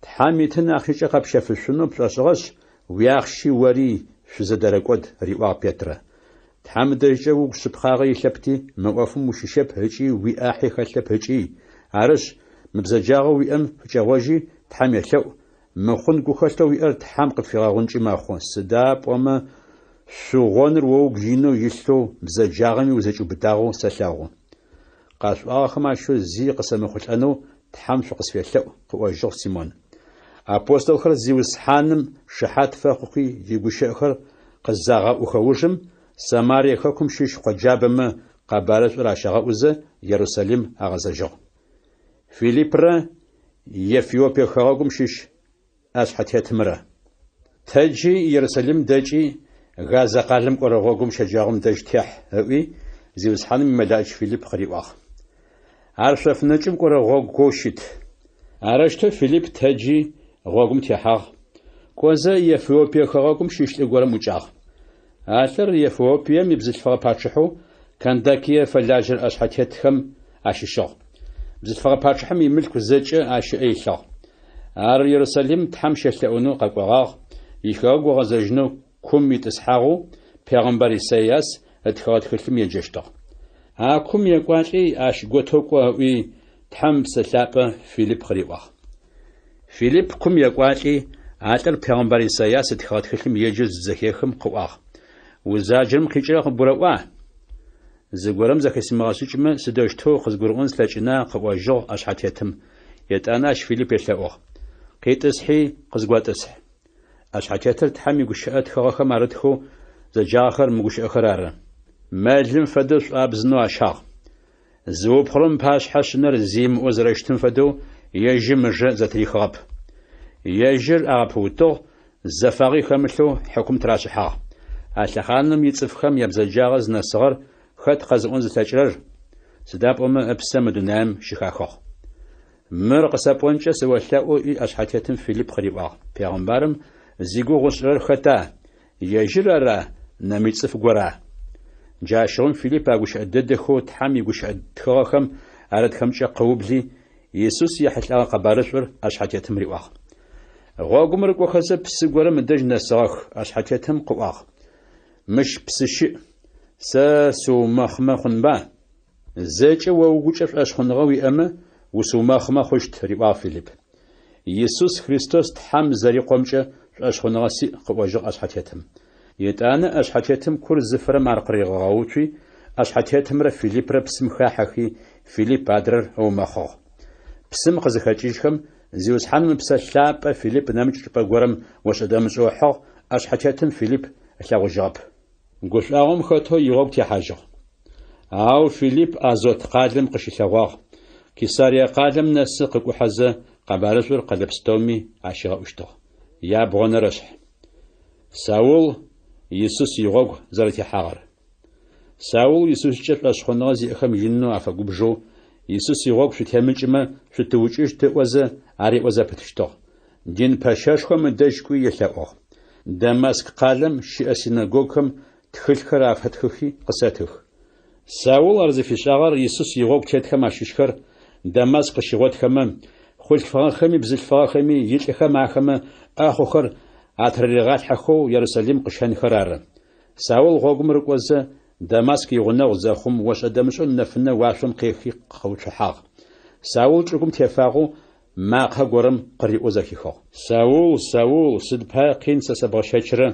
Тхьэм итын ахъщэкӏэ къэпщэфышъунэу пшӏошӏыгъэшъ, уиахъщи ори шъузэдэрэкӏод, риӏуагъ Петрэ. Тхьэм ыдэжькӏэ угу шъыпкъагъэ илъэпти, мы ӏофым ущыщэп ыкӏи уиӏахьи хэлъэп ыкӏи, арышъ, мы бзэджагъэу уиӏэм фыкӏэгъожьи, Тхьэм елъэӏу, мыхъун гухэлъэу уиӏэр Тхьэм къыпфигъэгъункӏи мэхъу, сыда пӏомэ шъугъоныр о угу инэу илъэу бзэджагъэми узэкӏиубытагъэу сэлъэгъу. Къашъуӏуагъэхэм ащыщэу зи къысэмыхъулӏэнэу Тхьэм шъукъысфелъэӏу, къыӏожьыгъ Симон. Апостолхэр Зиусхьаным шыхьат фэхъухи игущыӏэхэр къызагъэӏухэ ужым, Самарие хэкум щыщ къоджабэмэ къэбарышӏур ащагъэӏузэ, Ерусалим агъэзэжьыгъ. Филиппрэ Ефиопие хэгъэгум щыщ ӏэшъхьэтетымрэ. Тэджи, Ерусалим дэкӏи, Газэ къалэм кӏорэ гъогум щэджагъом дэжь техь, ыӏуи, Зиусхьаным имэлаӏич Филипп къыриӏуагъ. Ар шъоф нэкӏым кӏорэ гъогоу щыт. Арэущтэу Филипп тэджи, гъогум техьагъ. Кӏозэ, Ефиопие хэгъэгум щыщ лӏы горэм ӏукӏагъ. А лӏыр Ефиопием ибзылъфыгъэ пачъыхьэу Кандакие фэлажьэрэ ӏэшъхьэтетхэм ащыщыгъ. Бзылъфыгъэ пачъыхьэм имылъку зэкӏэ ащ ыӏэ илъыгъ. Ар Ерусалим Тхьэм щелъэӏунэу къэкӏогъагъ, ихэгъэгу ыгъэзэжьынэу кум итӏысхьагъэу пегъэмбар Исайас ытхыгъэ тхылъым еджэщтыгъ. А кум екӏуалӏи, ащ готэу кӏо ыӏуи, Тхьэм Ыпсэ Лъапӏэ Филипп къыриӏуагъ. Филипп кум екӏуалӏи, а лӏыр пегъэмбар Исайас ытхыгъэ тхылъым еджэу зызэхехым къыӏуагъ, Узаджэрэм къикӏырэр къыбгурэӏуа? Зыгорэм зэхысимыгъэшӏыкӏмэ, сыдэущтэу къызгурыӏон слъэкӏына, къыӏожьыгъ ӏэшъхьэтетым. Етӏанэ ащ Филипп елъэӏугъ. Къитӏысхьи, къызготӏысхь. ӏэшъхьэтетыр Тхьэм игущыӏэ тхыгъэхэм арытхэу зэджагъэхэр мы гущыӏэхэр ары. Мэлым фэдэу шӏуабзынэу ащагъ. Зыупхъурэм ыпашъхьэ шъынэр зи ымыӏоу зэрэщытым фэдэу ежьым ыжэ зэтырихыгъэп. Ежьыр агъэпыутыгъ, зэфагъи хэмылъэу хьыкум тырашӏыхьагъ. А лъэхъаным ицӏыфхэм ябзэджагъэ зынэсыгъэр хэт къэзыӏон зылъэкӏырэр? Сыда пӏомэ ыпсэ мы дунаим щыхахыгъ. Мыр къысэпӏонкӏэ сыолъэӏу, ыӏуи ӏэшъхьэтетым Филипп къыриӏуагъ, Пегъымбарым зигугъу ышӏырэр хэта, ежьыр ара, нэмыкӏ цӏыф гора? Джащыгъум Филипп а гущыӏэ дэдэхэу Тхьэм игущыӏэ тхыгъэхэм арытхэмкӏэ къыубли, Исус ехьылӏэгъэ къэбарышӏур ӏэшъхьэтетым риӏуагъ. Гъогум рыкӏохэзэ псы горэм ыдэжь нэсыгъэх, ӏэшъхьэтетым къыӏуагъ, Мыщ псы щыӏ, сэ сыумэхъмэ хъунба? Зэкӏэ о угукӏэ шӏошъхъуныгъэ уиӏэмэ, усыумэхъмэ хъущт, риӏуагъ Филипп. Исус Христос Тхьэм зэриКъомкӏэ шӏошъхъуныгъэ сиӏ, къыӏожьыгъ ӏэшъхьэтетым. Етӏанэ ӏэшъхьэтетым кур зыфырэм ар къыригъэгъэуцуи, ӏэшъхьэтетымрэ Филиппрэ псым хахьэхи, Филипп адрэр ыумэхъыгъ. Псым къызыхэкӏыжьхэм, Зиусхьаным Ыпсэ Лъапӏэ Филипп нэмыкӏ чӏыпӏэ горэм ошӏэ-дэмышӏэу ыхьыгъ, ӏэшъхьэтетым Филипп ылъэгъужьыгъэп. Гушӏуагъом хэтэу игъогу техьажьыгъ. Ау Филипп Азот къалэм къыщылъэгъуагъ, Кесарие къалэм нэсы къыкӏухьэзэ, къэбарышӏур къэлэ пстэуми ащигъэӏущтыгъ. Ябгъонэрэшъхь. Саул Исус игъогу зэрэтехьагъэр. Саул Исускӏэ шӏошъхъуныгъэ зиӏэхэм инэу афэгубжэу, Исус игъогу шъутемыкӏымэ, шъутыукӏыщт ыӏозэ, ариӏо зэпытыщтыгъ. Дин пэщэшхом ыдэжь кӏуи елъэӏугъ: Дамаск къалэм щыӏэ синэгогухэм тхылъхэр афэтхыхи къысэтых. Саул ар зыфишӏагъэр Исус игъогу тетхэм ащыщхэр Дамаск къыщигъотхэмэ, хъулъфыгъэхэми бзылъфыгъэхэми илӏыхэм ахэмэ ӏэхъухэр атырыригъалъхьэхэу Ерусалим къыщэнхэр ары. Саул гъогум рыкӏозэ, Дамаск игъунэгъу зэхъум, ошӏэ-дэмышӏэу нэфынэ уашъом къехи къыуцухьагъ. Саул чӏыгум тефагъэу макъэ горэм къыриӏоу зэхихыгъ. Саул, Саул, сыд пае къин сэ сэбгъэщэчрэ?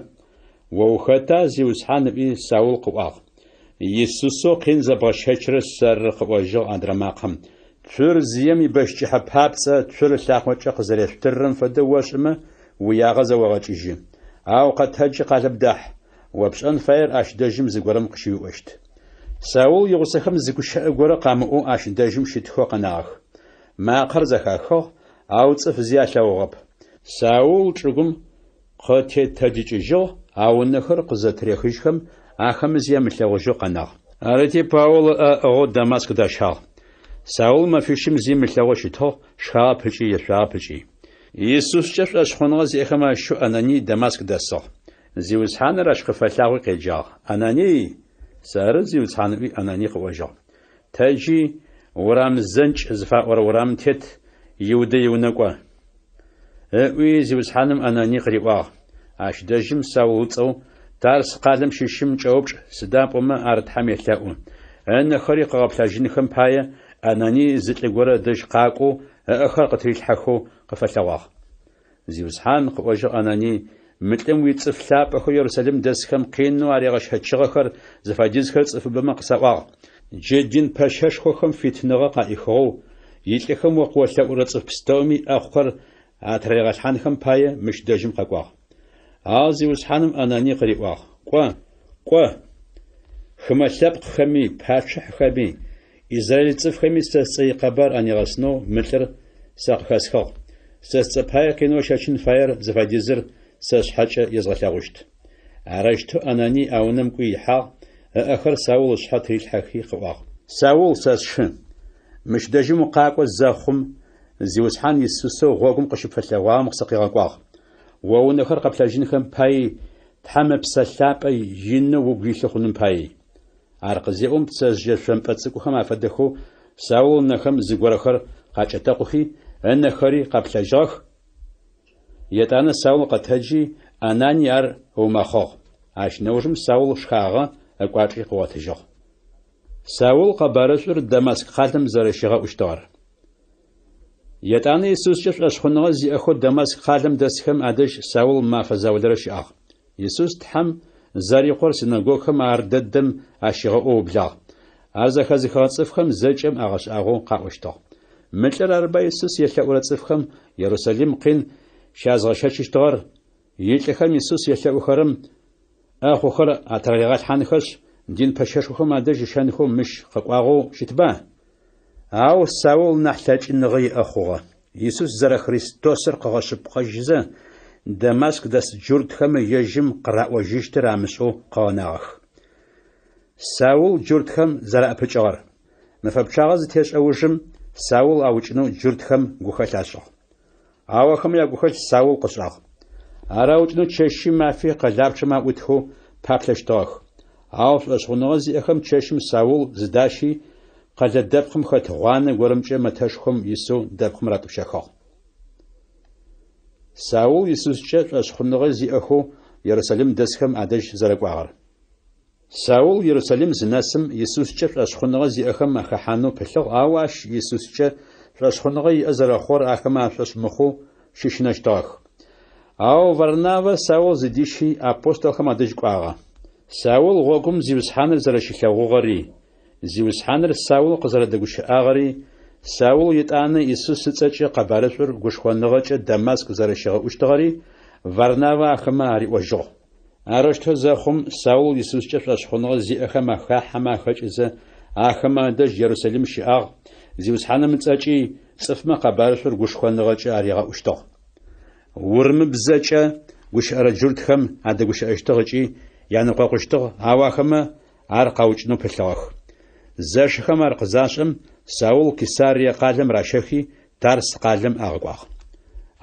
О ухэта, Зиусхьан? ыӏуи, Саул къыӏуагъ. Исусэу къин зэбгъэщэчрэр сэры, къыӏожьыгъ адрэ макъэм. Цур зием ибэщ кӏыхьэ папцӏэ цур ылъакъокӏэ къызэрешъутыррэм фэдэу ошӏымэ, уиягъэ зэогъэкӏыжьы. Ау къэтэджи къалэм дахь, о пшӏэн фаер ащ дэжьым зыгорэм къыщыуиӏощт. Саул игъусэхэм зы гущыӏэ горэ къамыӏоу ащ дэжьым щытхэу къэнагъэх. Макъэр зэхахыгъ, ау цӏыф зи алъэгъугъэп. Саул чӏыгум къытетэджыкӏыжьыгъ, ау ынэхэр къызэтырехыжьхэм, ахэмэ зи амылъэгъужьэу къэнагъ. Арыти, Паул ыӏэ ыӏыгъэу Дамаск дащагъ. Саул мэфищым зи ымылъэгъоу щытыгъ, шхагъэп ыкӏи ешъуагъэп ыкӏи. Исускӏэ шӏошъхъуныгъэ зиӏэхэм ащыщэу Ананий Дамаск дэсыгъ. Зиусхьаныр ащ къыфэлъагъуи къеджагъ, Ананий! Сэры, Зиусхьан, ыӏуи Ананий къыӏожьыгъ. Тэджи, урам зэнкӏ зыфаӏорэ урамым тет Иудэ иунэ кӏо. Ыӏуи, Зиусхьаным Ананий къыриӏуагъ. Ащ дэжьым Саул ыцӏэу Тарс къалэм щыщым кӏэупчӏ, сыда пӏомэ ар Тхьэм елъэӏу. Ынэхэри къыгъэплъэжьынхэм пае Ананий зы лӏы горэ ыдэжь къакӏоу, ыӏэхэр къытырилъхьэхэу къыфэлъэгъуагъ. Зиусхьан, къыӏожьыгъ Ананий, мы лӏым уицӏыф лъапӏэхэу Ерусалим дэсхэм къинэу аригъэщэчыгъэхэр зыфэдизхэр цӏыфыбэмэ къысаӏуагъ. Джы дин пэщэшхохэм фитыныгъэ къаӏихыгъэу, илӏыхэм о къыолъэӏурэ цӏыф пстэуми ӏэхъухэр атыраригъэлъхьанхэм пае мыщ дэжьым къэкӏуагъ. Ау Зиусхьаным Ананий къыриӏуагъ, Кӏо, кӏо! Хымэ лъэпкъхэми, пачъыхьхэми, Израиль цӏыфхэми сэ сцӏэ икъэбар анигъэсынэу мы лӏыр сэ къыхэсхыгъ. Сэ сцӏэ пае къинэу ыщэчын фаер зыфэдизыр сэ сшъхьэкӏэ езгъэлъэгъущт. Арэущтэу Ананий а унэм кӏуи ихьагъ, ыӏэхэр Саул ышъхьэ тырилъхьэхи къыӏуагъ. Саул, сэ сшы, мыщ дэжьым укъакӏо зэхъум, Зиусхьан Исусэу гъогум къыщыпфэлъэгъуагъэм сыкъигъэкӏуагъ. О унэхэр къэплъэжьынхэм паий, Тхьэм Ыпсэ Лъапӏэ инэу угу илъы хъуным паий. Ар къызеӏом, пцэжъые шъомпӏэ цӏыкӏухэм афэдэхэу Саул ынэхэм зыгорэхэр къакӏэтэкъухи, ынэхэри къэплъэжьыгъэх. Етӏанэ Саул къэтэджи, Ананий ар ыумэхъыгъ. Ащ нэужым Саул шхагъэ, ыкӏуачӏи къыгъотыжьыгъ. Саул къэбарышӏур Дамаск къалэм зэрэщигъэӏущтыгъэр. Етӏанэ Исускӏэ шӏошъхъуныгъэ зиӏэхэу Дамаск къалэм дэсхэм адэжь Саул мэфэ заулэрэ щыӏагъ. Исус Тхьэм зэри Къор синэгогхэм ар дэдэм ащигъэӏоу ыублагъ. Ар зэхэзыхыгъэ цӏыфхэм зэкӏэм агъэшӏагъоу къаӏощтыгъ. Мы лӏыр арыба Исус елъэӏурэ цӏыфхэм Ерусалим къин щязгъэщэчыщтыгъэр? Илӏыхэм Исус елъэӏухэрэм ӏэхъухэр атыраригъэлъхьанхэшъ, дин пэщэшхохэм адэжь ыщэнхэу мыщ къэкӏуагъэу щытба? Ау Саул нахь лъэкӏыныгъэ иӏэ хъугъэ. Исус зэрэ-Христосыр къыгъэшъыпкъэжьызэ, Дамаск дэс джуртхэм ежьым къыраӏожьыщтыр амышӏэу къыгъэнагъэх. Саул джуртхэм зэраӏэпыкӏыгъэр. Мэфэ пчъагъэ зытешӏэ ужым, Саул аукӏынэу джуртхэм гухэлъ ашӏыгъ. Ау ахэмэ ягухэлъ Саул къышӏагъ. Ар аукӏынэу чэщи мафи къэлапчъэм аӏутхэу паплъэщтыгъэх. Ау шӏошъхъуныгъэ зиӏэхэм чэщым Саул зыдащи, къэлэ дэпкъым хэт гъуанэ горэмкӏэ мэтэшхом исэу дэпкъым ратӏупщэхыгъ. Саул Исускӏэ шӏошъхъуныгъэ зиӏэхэу Ерусалим дэсхэм адэжь зэрэкӏуагъэр. Саул Ерусалим зынэсым, Исускӏэ шӏошъхъуныгъэ зиӏэхэм ахэхьанэу пылъыгъ, ау ащ Исускӏэ шӏошъхъуныгъэ иӏэ зэрэхъугъэр ахэмэ ашӏошъ мыхъоу щыщынэщтыгъэх. Ау Варнавэ Саул зыдищи, апостолхэм адэжь кӏуагъэ. Саул гъогум Зиусхьаныр зэрэщилъэгъугъэри, Зиусхьаныр Саул къызэрэдэгущыӏагъэри, Саул етӏанэ Исус ыцӏэкӏэ къэбарышӏур гушхоныгъэкӏэ Дамаск зэрэщигъэӏущтыгъэри Варнавэ ахэмэ ариӏожьыгъ. Арэущтэу зэхъум, Саул Исускӏэ шӏошъхъуныгъэ зиӏэхэм ахахьэмэ ахэкӏызэ, ахэмэ адэжь Ерусалим щыӏагъ, Зиусхьаным ыцӏэкӏи цӏыфмэ къэбарышӏур гушхоныгъэкӏэ аригъэӏущтыгъ. Урымыбзэкӏэ гущыӏэрэ джуртхэм адэгущыӏэщтыгъ ыкӏи янэкъокъущтыгъ, ау ахэмэ ар къаукӏынэу пылъыгъэх. Зэшыхэм ар къызашӏэм, Саул Кесарие къалэм ращэхи, Тарс къалэм агъэкӏуагъ.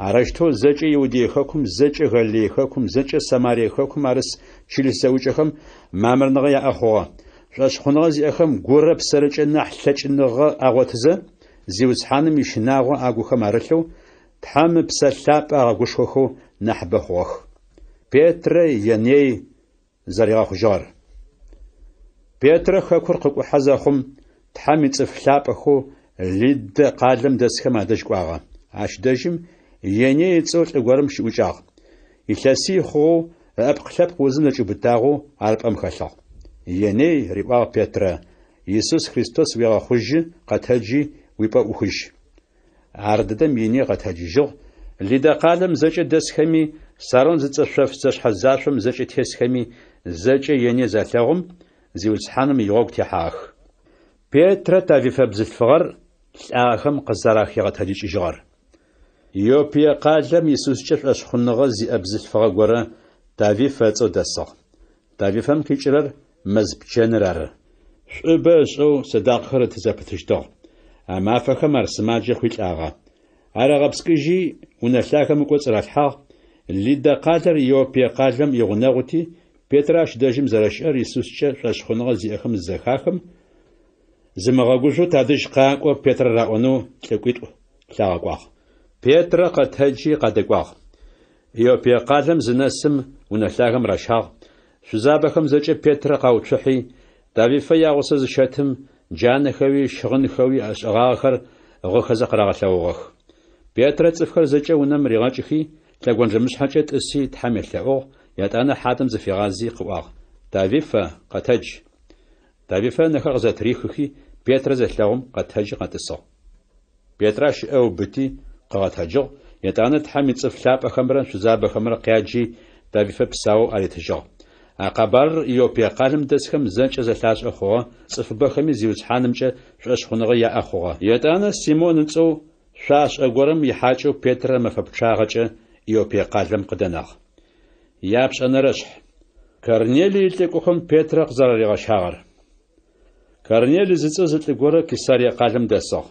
Арэущтэу зэкӏэ Иудей хэкум, зэкӏэ Галилей хэкум, зэкӏэ Самарие хэкум арыс чылыс зэӏукӏэхэм мамырныгъэ яӏэ хъугъэ. Шӏошъхъуныгъэ зиӏэхэм гурэ псэрэкӏэ нахь лъэкӏыныгъэ агъотызэ, Зиусхьаным ищынагъо агухэм арылъэу, Тхьэм Ыпсэ Лъапӏэ агъэгушхохэу нахьыбэ хъугъэх. Петрэ Еней зэригъэхъужьыгъэр. Петрэ хэкур къыкӏухьэ зэхъум, Тхьэм ицӏыф лъапӏэхэу Лиддэ къалэм дэсхэм адэжь кӏуагъэ. Ащ дэжьым Еней ыцӏэу лӏы горэм щыӏукӏагъ. Илъэсий хъугъэу ыӏэпкълъэпкъ узым зэкӏиубытагъэу ар пӏэм хэлъыгъ. Еней, риӏуагъ Петрэ, Исус Христос уегъэхъужьы, къэтэджи, уипӏэ ӏухыжь. Ардэдэм Еней къэтэджыжьыгъ, Лиддэ къалэм зэкӏэ дэсхэми, Сарон зыцӏэ шъоф зэшъхьэзашъом зэкӏэ тесхэми зэкӏэ Еней залъэгъум, Зиусхьаным игъогу техьагъэх. Петрэ Тавифэ бзылъфыгъэр лӏагъэхэм къызэрахигъэтэджыкӏыжьыгъэр. Иоппие къалэм Исускӏэ шӏошъхъуныгъэ зиӏэ бзылъфыгъэ горэ Тавифэ ыцӏэу дэсыгъ. Тавифэм къикӏырэр мэз пчэныр ары. Шӏубэ ышӏэу сэдакъэхэр ыты зэпытыщтыгъ. А мафэхэм ар сымаджэ хъуи лӏагъэ. Ар агъэпскӏыжьи, унэ лъагэм ыкӏоцӏ ралъхьагъ. Лиддэ къалэр Иоппие къалэм игъунэгъути, Петрэ ащ дэжьым зэрэщыӏэр Исускӏэ шӏошъхъуныгъэ зиӏэхэм зызэхахым, Зымыгъэгужъоу тадэжь къакӏо Петрэ раӏонэу лӏыкӏуитӏу лъагъэкӏуагъ. Петрэ къэтэджи къадэкӏуагъ. Иоппие къалэм зынэсым, унэ лъагэм ращагъ. Шъузабэхэм зэкӏэ Петрэ къауцухьи, Тавифэ ягъусэу зыщэтым, джанэхэуи щыгъынхэуи ышӏыгъагъэхэр гъыхэзэ къырагъэлъэгъугъэх. Петрэ цӏыфхэр зэкӏэ унэм ригъэкӏыхи, лъэгонджэмышъхьэкӏэ тӏыси Тхьэм елъэӏугъ, етӏанэ хьадэм зыфигъази къыӏуагъ, Тавифэ, къэтэдж! Тавифэ ынэхэр къызэтырихыхи, Петрэ зелъэгъум, къэтэджи къэтӏысыгъ. Петрэ ащ ыӏэ ыубыти, къыгъэтэджыгъ, етӏанэ Тхьэм ицӏыф лъапӏэхэмрэ шъузабэхэмрэ къяджи, Тавифэ псаоу аритыжьыгъ. А къэбарыр Иоппие къалэм дэсхэм зэкӏэ зэлъашӏэ хъугъэ, цӏыфыбэхэми Зиусхьанымкӏэ шӏошъхъуныгъэ яӏэ хъугъэ. Етӏанэ Симон ыцӏэу шъуашӏэ горэм ихьакӏэу Петрэ мэфэ пчъагъэкӏэ Иоппие къалэм къыдэнагъ. Япшӏэнэрэшъхь. Корнелий илӏыкӏохэм Петрэ къызэраригъэщагъэр. Корнелий зыцӏэ зы лӏы горэ Кесарие къалэм дэсыгъ.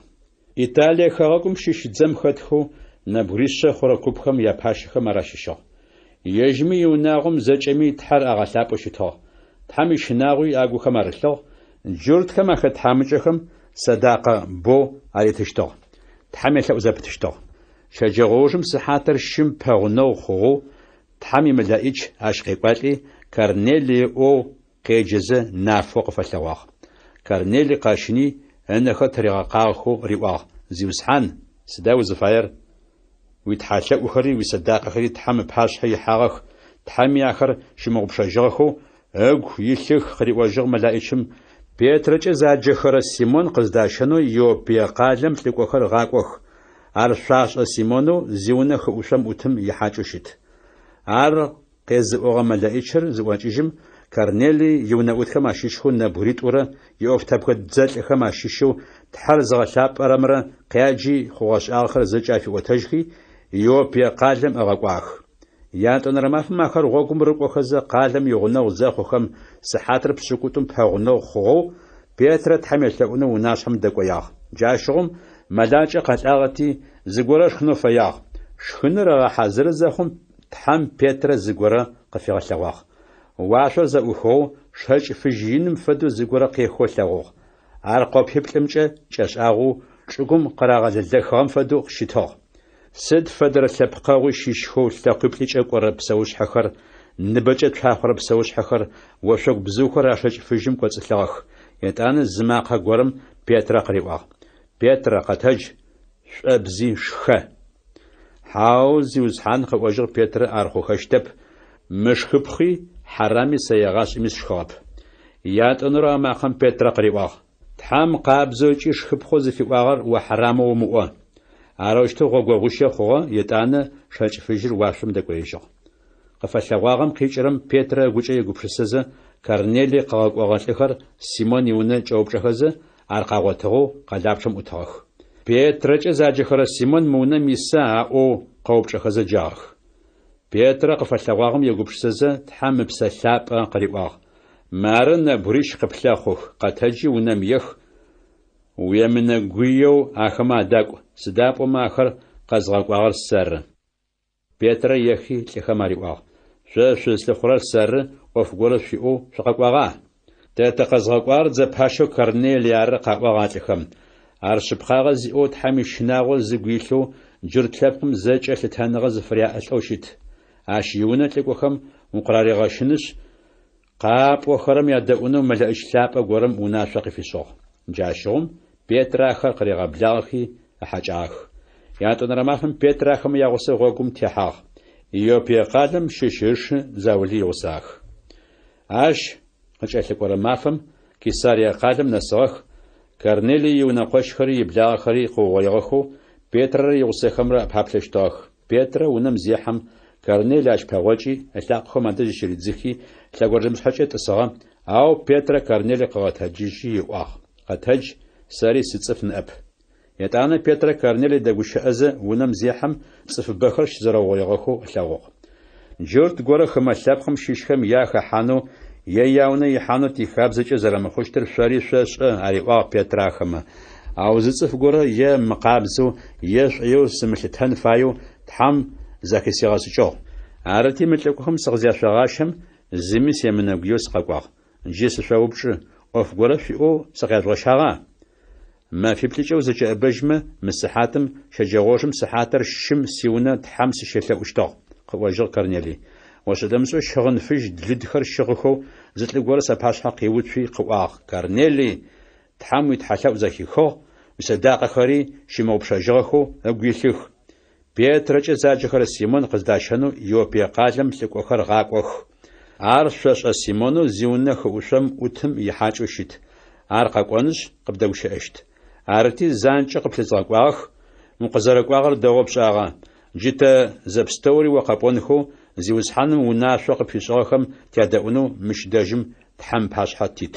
Италие хэгъэгум щыщ дзэм хэтхэу нэбгыришъэ хъурэ купхэм япащэхэм ар ащыщыгъ. Ежьми иунагъом зэкӏэми Тхьэр агъэлъапӏэу щытыгъ. Тхьэм ищынагъуи агухэм арылъыгъ, джуртхэм ахэт тхьамыкӏэхэм сэдакъэ боу аритыщтыгъ. Тхьэм елъэӏу зэпытыщтыгъ. Щэджэгъоужым сыхьатыр щым пэгъунэгъу хъугъэу Тхьэм имэлэӏич ащ къекӏуалӏи, Корнелий ыӏоу къеджэзэ нафэу къыфэлъэгъуагъ. Корнелий къэщыни, ынэхэр тыригъэкъагъэхэу риӏуагъ, Зиусхьан, сыда узыфаер? Уитхьалъэӏухэри уисэдакъэхэри Тхьэм ыпашъхьэ ихьагъэх, Тхьэми ахэр щымыгъупшэжьыгъэхэу ыгу илъых, къыриӏожьыгъ мэлаӏичым, Петрэкӏэ заджэхэрэ Симон къыздащэнэу Иоппие къалэм лӏыкӏохэр гъакӏох, ар шъуашӏэ Симонэу зиунэ хыӏушъом ӏутым ихьакӏэу щыт. Ар къезыӏогъэ мэлэӏичыр зыӏокӏыжьым, Корнелый иунэӏутхэм ащыщхэу нэбгыритӏурэ иӏофтэбгэ дзэлӏхэм ащыщэу Тхьэр зыгъэлъапӏэрэмрэ къяджи, хъугъэ-шӏагъэхэр зэкӏэ афиӏотэжьхи, Иоппие къалэм ыгъэкӏуагъэх. Ятӏонэрэ мафэм ахэр гъогум рыкӏохэзэ къалэм игъунэгъу зэхъухэм, сыхьатыр пшӏыкӏутӏум пэгъунэгъу хъугъэу, Петрэ Тхьэм елъэӏунэу унашъхьэм дэкӏоягъ. Джащыгъум мэлакӏэ къэлӏагъэти, зыгорэ ышхынэу фэягъ. Шхыныр ыгъэхьазыры зэхъум, Тхьэм Петрэ зыгорэ къыфигъэлъэгъуагъ. Уашъор зэӏухыгъэу, шэкӏ фыжь иным фэдэу зыгорэ къехэу ылъэгъугъ. Ар къопиплӏымкӏэ кӏэшӏагъэу, чӏыгум къырагъэлэлэхыгъэм фэдэу щытыгъ. Сыд фэдэрэ лъэпкъэгъуи щыщхэу лъэкъуиплӏыкӏэ кӏорэ псэушъхьэхэр, ныбэкӏэ цуахъорэ псэушъхьэхэр, ошъогу бзыухэр а шэкӏ фыжьым кӏоцӏылъыгъэх. Етӏанэ зы макъэ горэм Петрэ къыриӏуагъ, Петрэ, къэтэдж, шӏобзи, шхэ. Хьау, Зиусхьан, къыӏожьыгъ Петрэ, ар хъухэщтэп, мышхыпхъи хьарами сэ егъашӏэми сшхыгъэп. Ятӏонэрэу а макъэм Петрэ къыриӏуагъ, Тхьэм къабзэу ыкӏи шхыпхъэу зыфиӏуагъэр о хьарамэу умыӏо. Арэущтэу гъогогъуищэ хъугъэ, етӏанэ шэкӏ фыжьыр уашъом дэкӏоежьыгъ. Къыфэлъэгъуагъэм къикӏырэм Петрэ ыгукӏэ егупшысэзэ, Корнелый къыгъэкӏогъэ лӏыхэр Симон иунэ кӏэупчӏэхэзэ, ар къагъотыгъэу къэлапчъэм ӏутыгъэх. Петрэкӏэ заджэхэрэ Симон мы унэм иса аӏоу къэупчӏэхэзэ джагъэх. Петрэ къыфэлъэгъуагъэм егупшысэзэ, Тхьэм Ыпсэ Лъапӏэ къыриӏуагъ. Мары нэбгырищ къыплъэхъух, къэтэджи унэм ех, уемынэгуеу ахэмэ адакӏу, сыда пӏомэ ахэр къэзгъэкӏуагъэр сэры. Петрэ ехи, лӏыхэм ариӏуагъ, Шъо шъузлъыхъурэр сэры, ӏоф горэ шъуиӏэу шъукъэкӏуагъа? Тэ тыкъэзгъэкӏуагъэр дзэ пащэу Корнелый ары, къаӏуагъ а лӏыхэм. Ар шъыпкъагъэ зиӏэу, Тхьэм ищынагъо зыгу илъэу, джурт лъэпкъым зэкӏэ лъытэныгъэ зыфыряӏэ лӏэу щыт. Ащ иунэ лӏыкӏохэм укъыраригъэщынышъ, къапӏохэрэм ядэӏунэу мэлэӏич лъапӏэ горэм унашъо къыфишӏыгъ. Джащыгъум Петрэ ахэр къыригъэблагъэхи ыхьакӏагъэх. Ятӏонэрэ мафэм Петрэ ахэмэ ягъусэу гъогум техьагъ. Иоппие къалэм щыщ ышы заули игъусагъэх. Ащ къыкӏэлъыкӏорэ мафэм Кесарие къалэм нэсыгъэх, Корнелый иунэкъощхэри иблагъэхэри къыугъоигъэхэу Петрэрэ игъусэхэмрэ апаплъэщтыгъэх. Петрэ унэм зехьэм, Корнелый ащ пэгъокӏи, ылъакъохэм адэжь зыщыридзыхи, лъэгонджэмышъхьэкӏэ тӏысыгъэ, ау Петрэ Корнелый къыгъэтэджыжьи ыӏуагъ, Къэтэдж, сэри сыцӏыф ныӏэп. Етӏанэ Петрэ Корнелый дэгущыӏэзэ, унэм зехьэм, цӏыфыбэхэр щызэрэугъоигъэхэу ылъэгъугъ. Джурт горэ хымэ лъэпкъым щыщхэм е ахэхьанэу, е яунэ ихьанэу тихабзэкӏэ зэрэмыхъущтыр шъори шъошӏэ, ариӏуагъ Петрэ ахэмэ. Ау зы цӏыф горэ е мыкъабзэу, е шӏоеу сымылъытэн фаеу Тхьэм зэхысигъэшӏыкӏыгъ. Арыти, мы лӏыкӏохэм сыкъызяшъогъащэм, зыми семынэгуеу сыкъэкӏуагъ. Джы сышъоупчӏы, ӏоф горэ шъуиӏэу сыкъяжъугъэщагъа? Мэфиплӏыкӏэ узэкӏэӏэбэжьмэ, мы сыхьатым, щэджэгъоужым сыхьатыр щым сиунэ Тхьэм сыщелъэӏущтыгъ, къыӏожьыгъ Корнелый. Ошӏэ-дэмышӏэу щыгъын фыжь лыдхэр щыгъыхэу зы лӏы горэ сапашъхьэ къиуцуи къыӏуагъ, Корнелый, Тхьэм уитхьэлъэӏу зэхихыгъ, уисэдакъэхэри щымыгъупшэжьыгъэхэу ыгу илъых. Петрэкӏэ заджэхэрэ Симон къыздащэнэу Иоппие къалэм лӏыкӏохэр гъакӏох. Ар шъошӏэ Симонэу зиунэ хыӏушъом ӏутым ихьакӏэу щыт. Ар къэкӏонышъ, къыбдэгущыӏэщт. Арыти, занкӏэу къыплъызгъэкӏуагъэх, укъызэрэкӏуагъэр дэгъоу пшӏагъэ. Джы тэ зэпстэури о къэпӏонхэу, Зиусхьаным унашъоу къыпфишӏыгъэхэм тядэӏунэу мыщ дэжьым Тхьэм ыпашъхьэ тит.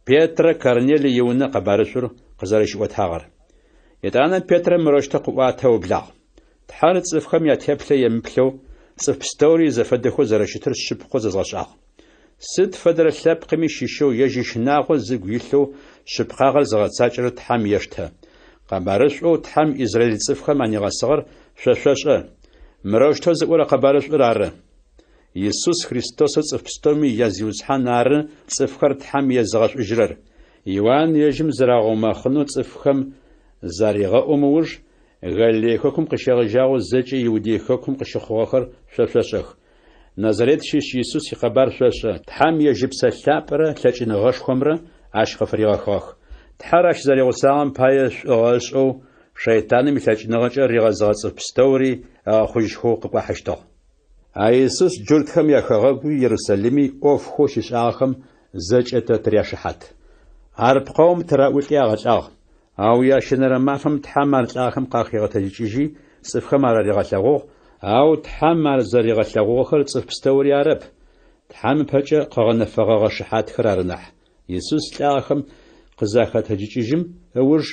Петрэ Корнелый иунэ къэбарышӏур къызэрэщиӏотагъэр. Етӏанэ Петрэ мырэущтэу къыӏуатэу ыублагъ. Тхьэр цӏыфхэм ятеплъэ емыплъэу, цӏыф пстэури изэфэдэхэу зэрэщытыр шъыпкъэу зэзгъэшӏагъ. Сыд фэдэрэ лъэпкъыми щыщэу ежь ищынагъо зыгу илъэу шъыпкъагъэр зыгъэцакӏэрэр Тхьэм ештэ. Къэбарышӏоу Тхьэм израил цӏыфхэм анигъэсыгъэр шъо шъошӏэ. Мырэущтэу зыӏорэ къэбарышӏур ары. Исус Христосэу цӏыф пстэуми я Зиусхьан ары цӏыфхэр Тхьэм езыгъэшӏужьырэр. Иуан ежьым зырагъэумэхъынэу цӏыфхэм зарегъэӏом ыуж, Галилей хэкум къыщегъэжьагъэу зэкӏэ Иудей хэкум къыщыхъугъэхэр шъо шъошӏэх. Назарет щыщ Исус икъэбар шъошӏэ, Тхьэм ежь Ыпсэ Лъапӏэрэ лъэкӏыныгъэшхомрэ ащ къыфыригъэхыгъэх. Тхьэр ащ зэригъусагъэм пае шӏугъэ ышӏэу, шэйтаным илъэкӏыныгъэкӏэ ригъэзыгъэ цӏыф пстэури ыгъэхъужьхэу къыкӏуахьыщтыгъ. А Исус джуртхэм яхэгъэгуи Ерусалими ӏофхэу щишӏагъэхэм зэкӏэ тэ тыряшыхьат. Ар пкъэум тыраӏулӏи агъэлӏагъ, ау ящэнэрэ мафэм Тхьэм ар лӏагъэхэм къахигъэтэджыкӏыжьи, цӏыфхэм ар аригъэлъэгъугъ, ау Тхьэм ар зэригъэлъэгъугъэхэр цӏыф пстэури арэп, Тхьэм ыпэкӏэ къыгъэнэфэгъэгъэ шыхьатхэр ары нахь. Исус лӏагъэхэм къызахэтэджыкӏыжьым ыуж,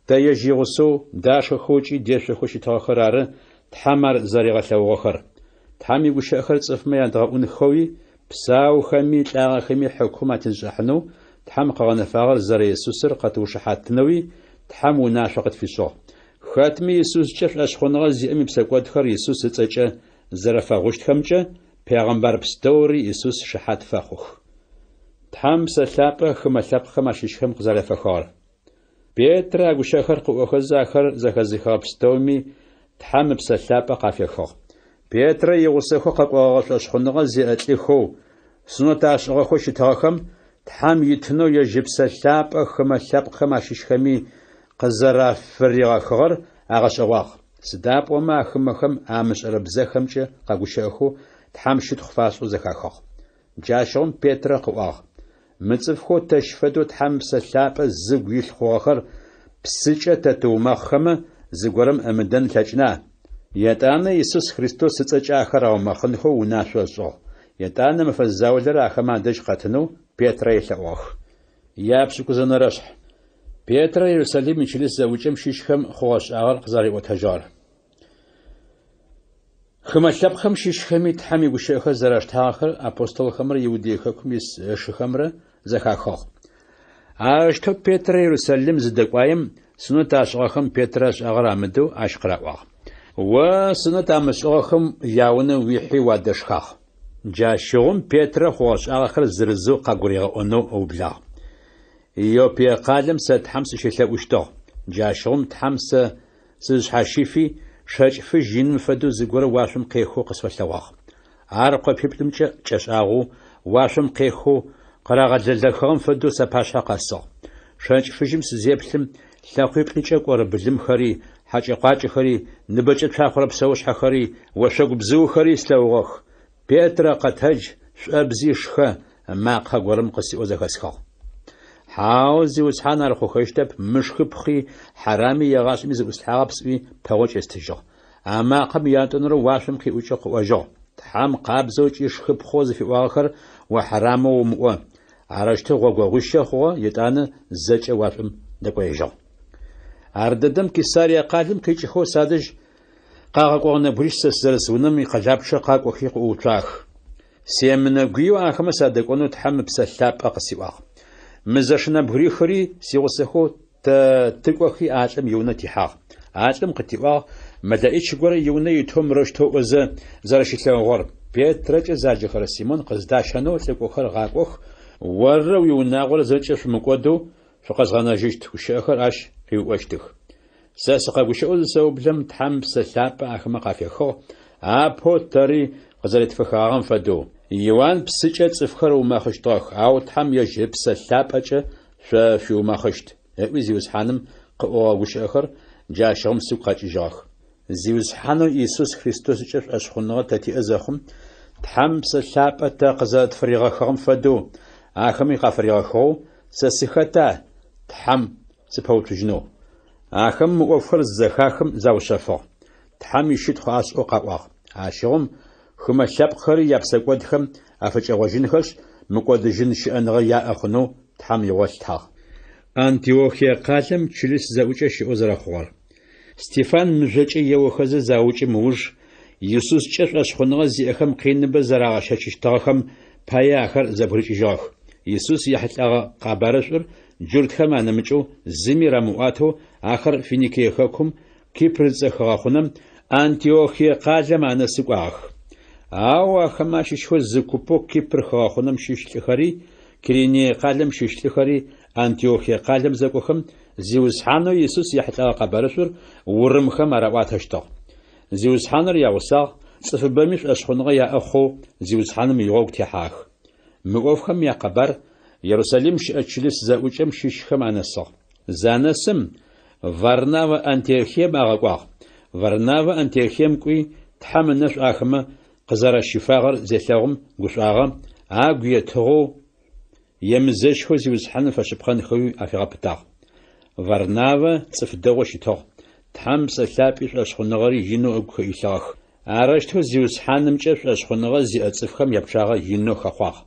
тэ ежь игъусэу дашхэхэу ыкӏи дешъохэу щытыгъэхэр ары Тхьэм ар зэригъэлъэгъугъэхэр. Тхьэм игущыӏэхэр цӏыфмэ ядгъэӏунхэуи, псаухэми лӏагъэхэми хьыкум атезышӏыхьанэу Тхьэм къыгъэнэфагъэр зэрэ Исусыр къэтыушыхьатынэуи Тхьэм унашъо къытфишӏыгъ. Хэтми Исускӏэ шӏошъхъуныгъэ зиӏэм ипсэкӏодхэр Исус ыцӏэкӏэ зэрэфэгъущтхэмкӏэ пегъэмбар пстэури Исус шыхьат фэхъух. Тхьэм Псэ Лъапӏэ хымэ лъэпкъхэм ащыщхэм къызэрефэхыгъэр. Петрэ а гущыӏэхэр къыӏохэзэ ахэр зэхэзыхыгъэ пстэуми Тхьэм Ыпсэ Лъапӏэ къафехыгъ. Петрэ игъусэхэу къэкӏогъэгъэ шӏошъхъуныгъэ зиӏэ лӏыхэу, сунэт ашӏыгъэхэу щытыгъэхэм Тхьэм итынэу ежь Ыпсэ Лъапӏэ хымэ лъэпкъхэм ащыщхэми къызэрафыригъэхыгъэр агъэшӏэгъуагъ. Сыда пӏомэ а хымэхэм амышӏэрэ бзэхэмкӏэ къэгущыӏэхэу Тхьэм щытхъу фашӏэу зэхахыгъ. Джащыгъум Петрэ къыӏуагъ, Мы цӏыфхэу тэщ фэдэу Тхьэм Ыпсэ Лъапӏэ зыгу илъ хъугъэхэр псыкӏэ тэ тыумэхъхэмэ, зыгорэм ымыдэн ылъэкӏына? Етӏанэ Исус Христос ыцӏэкӏэ ахэр аумэхъынхэу унашъо ышӏыгъ. Етӏанэ мэфэ заулэрэ ахэмэ адэжь къэтынэу Петрэ елъэӏугъэх. Япшӏыкӏузэнэрэшъхь. Петрэ Ерусалим ичылыс зэӏукӏэм щыщхэм хъугъэ-шӏагъэр къызэрариӏотэжьыгъэр. Хымэ лъэпкъхэм щыщхэми Тхьэм игущыӏэхэр зэраштагъэхэр апостолхэмрэ Иудей хэкум ис ышыхэмрэ зэхахыгъ. Арэущтэу Петрэ Ерусалим зыдэкӏуаем, сунэт ашӏыгъэхэм Петрэ ышӏагъэр амыдэу ащ къыраӏуагъ. О сунэт амышӏыгъэхэм яунэ уихьи уадэшхагъ. Джащыгъум Петрэ хъугъэ-шӏагъэхэр зырызэу къагуригъэӏонэу ыублагъ. Иоппие къалэм сэ Тхьэм сыщелъэӏущтыгъ. Джащыгъум Тхьэм сэ сызшъхьащифи, шэкӏ фыжь иным фэдэу зыгорэ уашъом къехэу къысфэлъэгъуагъ. Ар къопиплӏымкӏэ кӏэшӏагъэу, уашъом къехэу, къырагъэлэлэхыгъэм фэдэу сапашъхьэ къэсыгъ. Шэкӏ фыжьым сызеплъым, лъэкъуиплӏыкӏэ кӏорэ былымхэри, хьэкӏэ-къуакӏэхэри, ныбэкӏэ цуахъорэ псэушъхьэхэри, ошъогу бзыухэри слъэгъугъэх. Петрэ, къэтэдж, шӏобзи, шхэ, макъэ горэм къысиӏоу зэхэсхыгъ. Хьау, Зиусхьан, ар хъухэщтэп, мышхыпхъи, хьарами егъашӏэми зыӏуслъхьагъэп сӏуи, пэгъокӏ естыжьыгъ. А макъэм ятӏонэрэу уашъом къиӏукӏэу къыӏожьыгъ, Тхьэм къабзэу ыкӏи шхыпхъэу зыфиӏуагъэхэр о хьарамэу умыӏо. Арэущтэу гъогогъуищэ хъугъэ, етӏанэ зэкӏэ уашъом дэкӏоежьыгъ. Ардэдэм Кесарие къалэм къикӏыхэу садэжь къагъэкӏогъэ нэбгырищ сэ сызэрыс унэм икъэлапчъэ къакӏохи къыӏууцуагъэх. Семынэгуеу ахэмэ садэкӏонэу Тхьэм Ыпсэ Лъапӏэ къысиӏуагъ. Мы зэш нэбгырихыри сигъусэхэу тэ тыкӏохи а лӏым иунэ тихьагъ. А лӏым къытиӏуагъ мэлэӏич горэ иунэ итэу мырэущтэу ыӏозэ зэрэщилъэгъугъэр, Петрэкӏэ заджэхэрэ Симон къыздащэнэу лӏыкӏохэр гъакӏох, оррэ уиунагъорэ зэкӏэ шъумыкӏодэу шъукъэзгъэнэжьыщт гущыӏэхэр ащ къыуиӏощтых. Сэ сыкъэгущыӏэу зысэублэм, Тхьэм Ыпсэ Лъапӏэ ахэмэ къафехыгъ, апэу тэри къызэретфехыгъагъэм фэдэу. Иуан псыкӏэ цӏыфхэр ыумэхъыщтыгъэх, ау Тхьэм ежь Ыпсэ Лъапӏэкӏэ шъо шъуиумэхъыщт, ыӏуи Зиусхьаным къыӏогъэ гущыӏэхэр джащыгъум сыгу къэкӏыжьыгъэх. Зиусхьанэу Исус Христоскӏэ шӏошъхъуныгъэ тэ тиӏэ зэхъум, Тхьэм Ыпсэ Лъапӏэ тэ къызэрэтфыригъэхыгъэм фэдэу, ахэми къафыригъэхыгъэу, сэ сыхэта Тхьэм сыпэуцужьынэу? Ахэм мы ӏофхэр зызэхахым заушъэфыгъ. Тхьэм ищытхъу ашӏэу къаӏуагъ. Ащыгъум хымэ лъэпкъхэри япсэкӏодхэм афыкӏэгъожьынхэшъ, мыкӏодыжьын щыӏэныгъэ яӏэ хъунэу Тхьэм игъо ылъытагъ. Антиохие къалэм чылыс зэӏукӏэ щыӏэу зэрэхъугъэр. Стефан мыжъокӏэ еохэзэ заукӏым ыуж, Исускӏэ шӏошъхъуныгъэ зиӏэхэм къиныбэ зэрагъэщэчыщтыгъэхэм пае ахэр зэбгырыкӏыжьыгъэх. Исус ехьылӏэгъэ къэбарышӏур джуртхэм анэмыкӏэу зыми рамыӏуатэу ахэр Финикие хэкум, Кипр зыцӏэ хыгъэхъунэм, Антиохие къалэм анэсы кӏуагъэх. Ау ахэмэ ащыщхэу зы купэу Кипр хыгъэхъунэм щыщ лӏыхэри, Кириней къалэм щыщ лӏыхэри Антиохие къалэм зэкӏохэм, Зиусхьанэу Исус ехьылӏэгъэ къэбарышӏур урымхэм араӏуатэщтыгъ. Зиусхьаныр ягъусагъ, цӏыфыбэми шӏошъхъуныгъэ яӏэ хъоу Зиусхьаным игъогу техьагъэх. Мы ӏофхэм якъэбар Ерусалим щыӏэ чылыс зэӏукӏэм щыщхэм анэсыгъ. Занэсым, Варнавэ Антиохием агъэкӏуагъ. Варнавэ Антиохием кӏуи, Тхьэм ынэшӏу ахэмэ къызэрэщифагъэр зелъэгъум гушӏуагъэ, агу етыгъэу емызэщхэу Зиусхьаным фэшъыпкъэнхэуи афигъэпытагъ. Варнавэ цӏыф дэгъоу щытыгъ, Тхьэм Ыпсэ Лъапӏи шӏошъхъуныгъэри инэу ыгу илъыгъэх. Арэущтэу Зиусхьанымкӏэ шӏошъхъуныгъэ зиӏэ цӏыфхэм япчъагъэ инэу хэхъуагъ.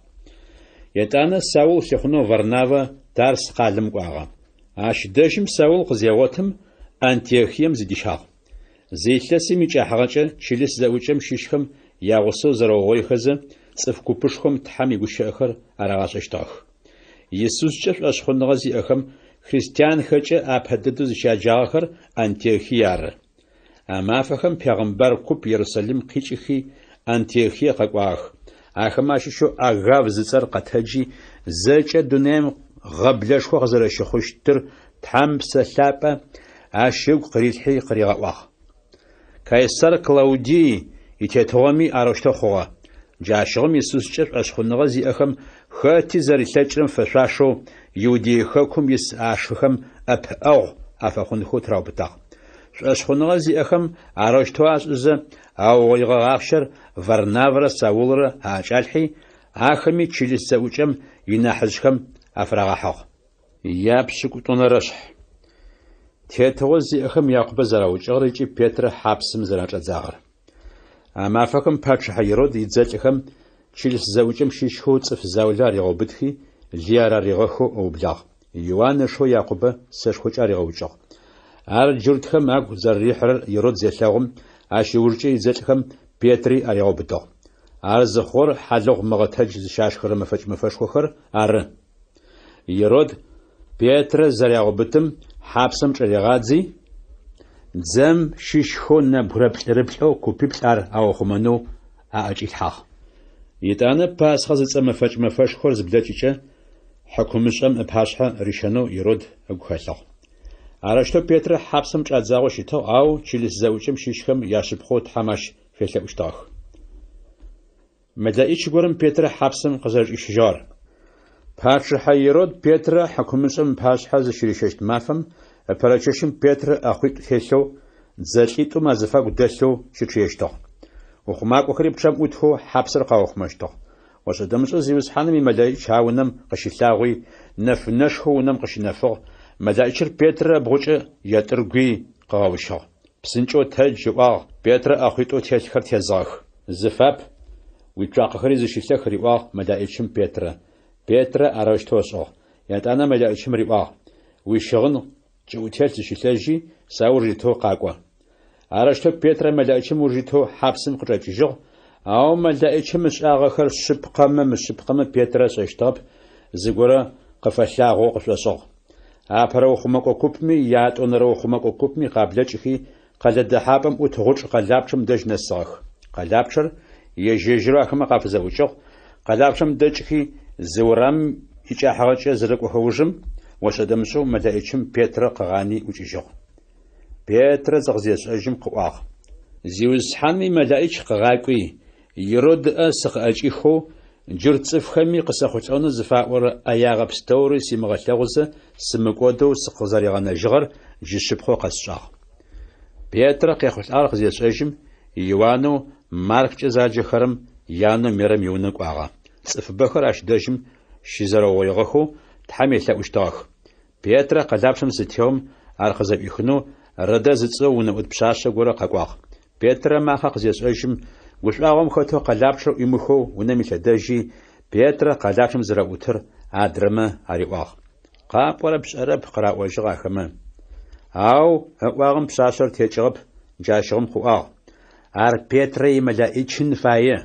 Етӏанэ Саул лъыхъунэу Варнавэ Тарс къалэм кӏуагъэ. Ащ дэжьым Саул къызегъотым, Антиохием зыдищагъ. Зы илъэсым икӏыхьагъэкӏэ чылыс зэӏукӏэм щыщхэм ягъусэу зэрэугъоихэзэ, цӏыф купышхом Тхьэм игущыӏэхэр арагъашӏэщтыгъэх. Исускӏэ шӏошъхъуныгъэ зиӏэхэм христианхэкӏэ апэ дэдэу зыщяджагъэхэр Антиохие ары. А мафэхэм пегъымбар куп Ерусалим къикӏыхи, Антиохие къэкӏуагъэх. Ахэмэ ащыщэу Агав зыцӏэр къэтэджи, зэкӏэ дунаим гъэблэшхо къызэрэщыхъущтыр Тхьэм Ыпсэ Лъапӏэ ащ ыгу къырилъхьи къыригъэӏуагъ. Кайсар Клаудий итетыгъоми арэущтэу хъугъэ. Джащыгъум Исускӏэ шӏошъхъуныгъэ зиӏэхэм хэти зэрилъэкӏырэм фэшъуашэу Иудей хэкум ис ашыхэм ӏэпыӏэгъу афэхъунхэу тыраубытагъ. Шӏошъхъуныгъэ зиӏэхэм арэущтэу ашӏызэ, аугъоигъэ ахъщэр Варнавэрэ Саулрэ аӏэкӏалъхьи, ахэми чылыс зэӏукӏэм инахьыжъхэм афырагъэхьыгъ. Япшӏыкӏутӏонэрэ шъхь. Тетыгъо зиӏэхэм Якъубэ зэраукӏыгъэр ыкӏи Петрэ хьапсым зэрачӏадзагъэр. А мафэхэм пачъыхьэ Ирод идзэлӏхэм чылыс зэӏукӏэм щыщхэу цӏыф заулэ аригъэубытхи, лые араригъэхэу ыублагъ. Иуан ышэу Якъубэ сэшхокӏэ аригъэукӏыгъ. Ар джуртхэм агу зэрэрихьырэр Ирод зелъэгъум, ащ ыужкӏэ идзэлӏхэм Петри аригъэубытыгъ. Ар зыхъугъэр хьалыгъу мыгъэтэдж зыщашхырэ мэфэкӏ мэфэшхохэр ары. Ирод Петрэ зарагъэубытым, хьапсэм чӏыригъадзи, дзэм щыщхэу нэбгырэ плӏырыплӏэу купиплӏ ар аухъумэнэу аӏэкӏилъхьагъ. Етӏанэ Пасхъэ зыцӏэ мэфэкӏ мэфэшхор зыблэкӏыкӏэ, хьыкумышӏэм ыпашъхьэ рищэнэу Ирод ыгу хэлъыгъ. Арэущтэу Петрэ хьапсэм чӏадзагъэу щытыгъ, ау чылыс зэӏукӏэм щыщхэм яшъыпкъэу Тхьэм ащ фелъэӏущтыгъэх. Мэлэӏич горэм Петрэ хьапсэм къызэрэчӏищыжьыгъэр. Пачъыхьэ Ирод Петрэ хьыкумышӏэм ыпашъхьэ зыщырищэщт мафэм ыпэрэ чэщым Петрэ ӏэхъуитӏу телъэу, дзэлӏитӏум азыфагу дэлъэу щычъыещтыгъ. Ухъумакӏохэри пчъэм ӏутхэу хьапсыр къаухъумэщтыгъ. Ошӏэ-дэмышӏэу Зиусхьаным имэлэӏич а унэм къыщылъагъуи, нэфынэшхо унэм къыщынэфыгъ, мэлэӏичыр Петрэ ыбгъукӏэ етӏыргуи, къыгъэущыгъ. Псынкӏэу тэдж, ыӏуагъ, Петрэ ӏэхъуитӏоу телъхэр тезыгъэх. Зыфап, уицуакъэхэри зыщылъэх, риӏуагъ мэлэӏичым Петрэ. Петрэ арэущтэу ышӏыгъ. Етӏанэ мэлэӏичым риӏуагъ, Уищыгъын кӏыӏутелъ зыщылъэжьи, сауж итэу къакӏо. Арэущтэу Петрэ мэлэӏичым ыуж итэу хьапсым къычӏэкӏыжьыгъ, ау мэлэӏичым ышӏагъэхэр шъыпкъэмэ мышъыпкъэмэ Петрэ ышӏэщтыгъэп, зыгорэ къыфэлъагъоу къышӏошӏыгъ. Апэрэ ухъумэкӏо купми ятӏонэрэ ухъумэкӏо купми къаблэкӏхи, къэлэ дэхьапӏэм ӏут гъучӏ къэлапчъэм дэжь нэсыгъэх. Къэлапчъэр ежь-ежьырэу ахэмэ къафызэӏукӏыгъ, къэлапчъэм дэкӏхи, зы урамым икӏыхьагъэкӏэ зырэкӏохэ ужым, ошӏэ-дэмышӏэу мэлэӏичым Петрэ къыгъани ӏукӏыжьыгъ. Петрэ зыкъызешӏэжьым къыӏуагъ. Зиусхьаным имэлэӏич къыгъакӏуи, Ирод ыӏэ сыкъыӏэкӏихэу, джурт цӏыфхэми къысэхъулӏэнэу зыфаӏорэ ӏэягъэ пстэури симыгъэлъэгъузэ сымыкӏодэу сыкъызэригъэнэжьыгъэр джы шъыпкъэу къэсшӏагъ. Петрэ къехъулӏагъэр къызешӏэжьым, Иуанэу Марккӏэ заджэхэрэм янэу Мерэм иунэ кӏуагъэ. Цӏыфыбэхэр ащ дэжьым щызэрэугъоигъэхэу Тхьэм елъэӏущтыгъэх. Петрэ къэлапчъэм зытеом, ар къызэӏуихынэу Родэ зыцӏэу унэӏут пшъашъэ горэ къэкӏуагъ. Петрэ ымакъэ къызешӏэжьым, гушӏуагъом хэтэу къэлапчъэр ӏуимыхэу унэм илъэдэжьи, Петрэ къэлапчъэм зэрэӏутыр адрэмэ ариӏуагъ. Къапӏорэр пшӏэрэп, къыраӏожьыгъ ахэмэ. Ау ыӏуагъэм пшъашъэр текӏыгъэп, джащыгъум къыӏуагъ, Ар Петрэ имэлэӏичын фае.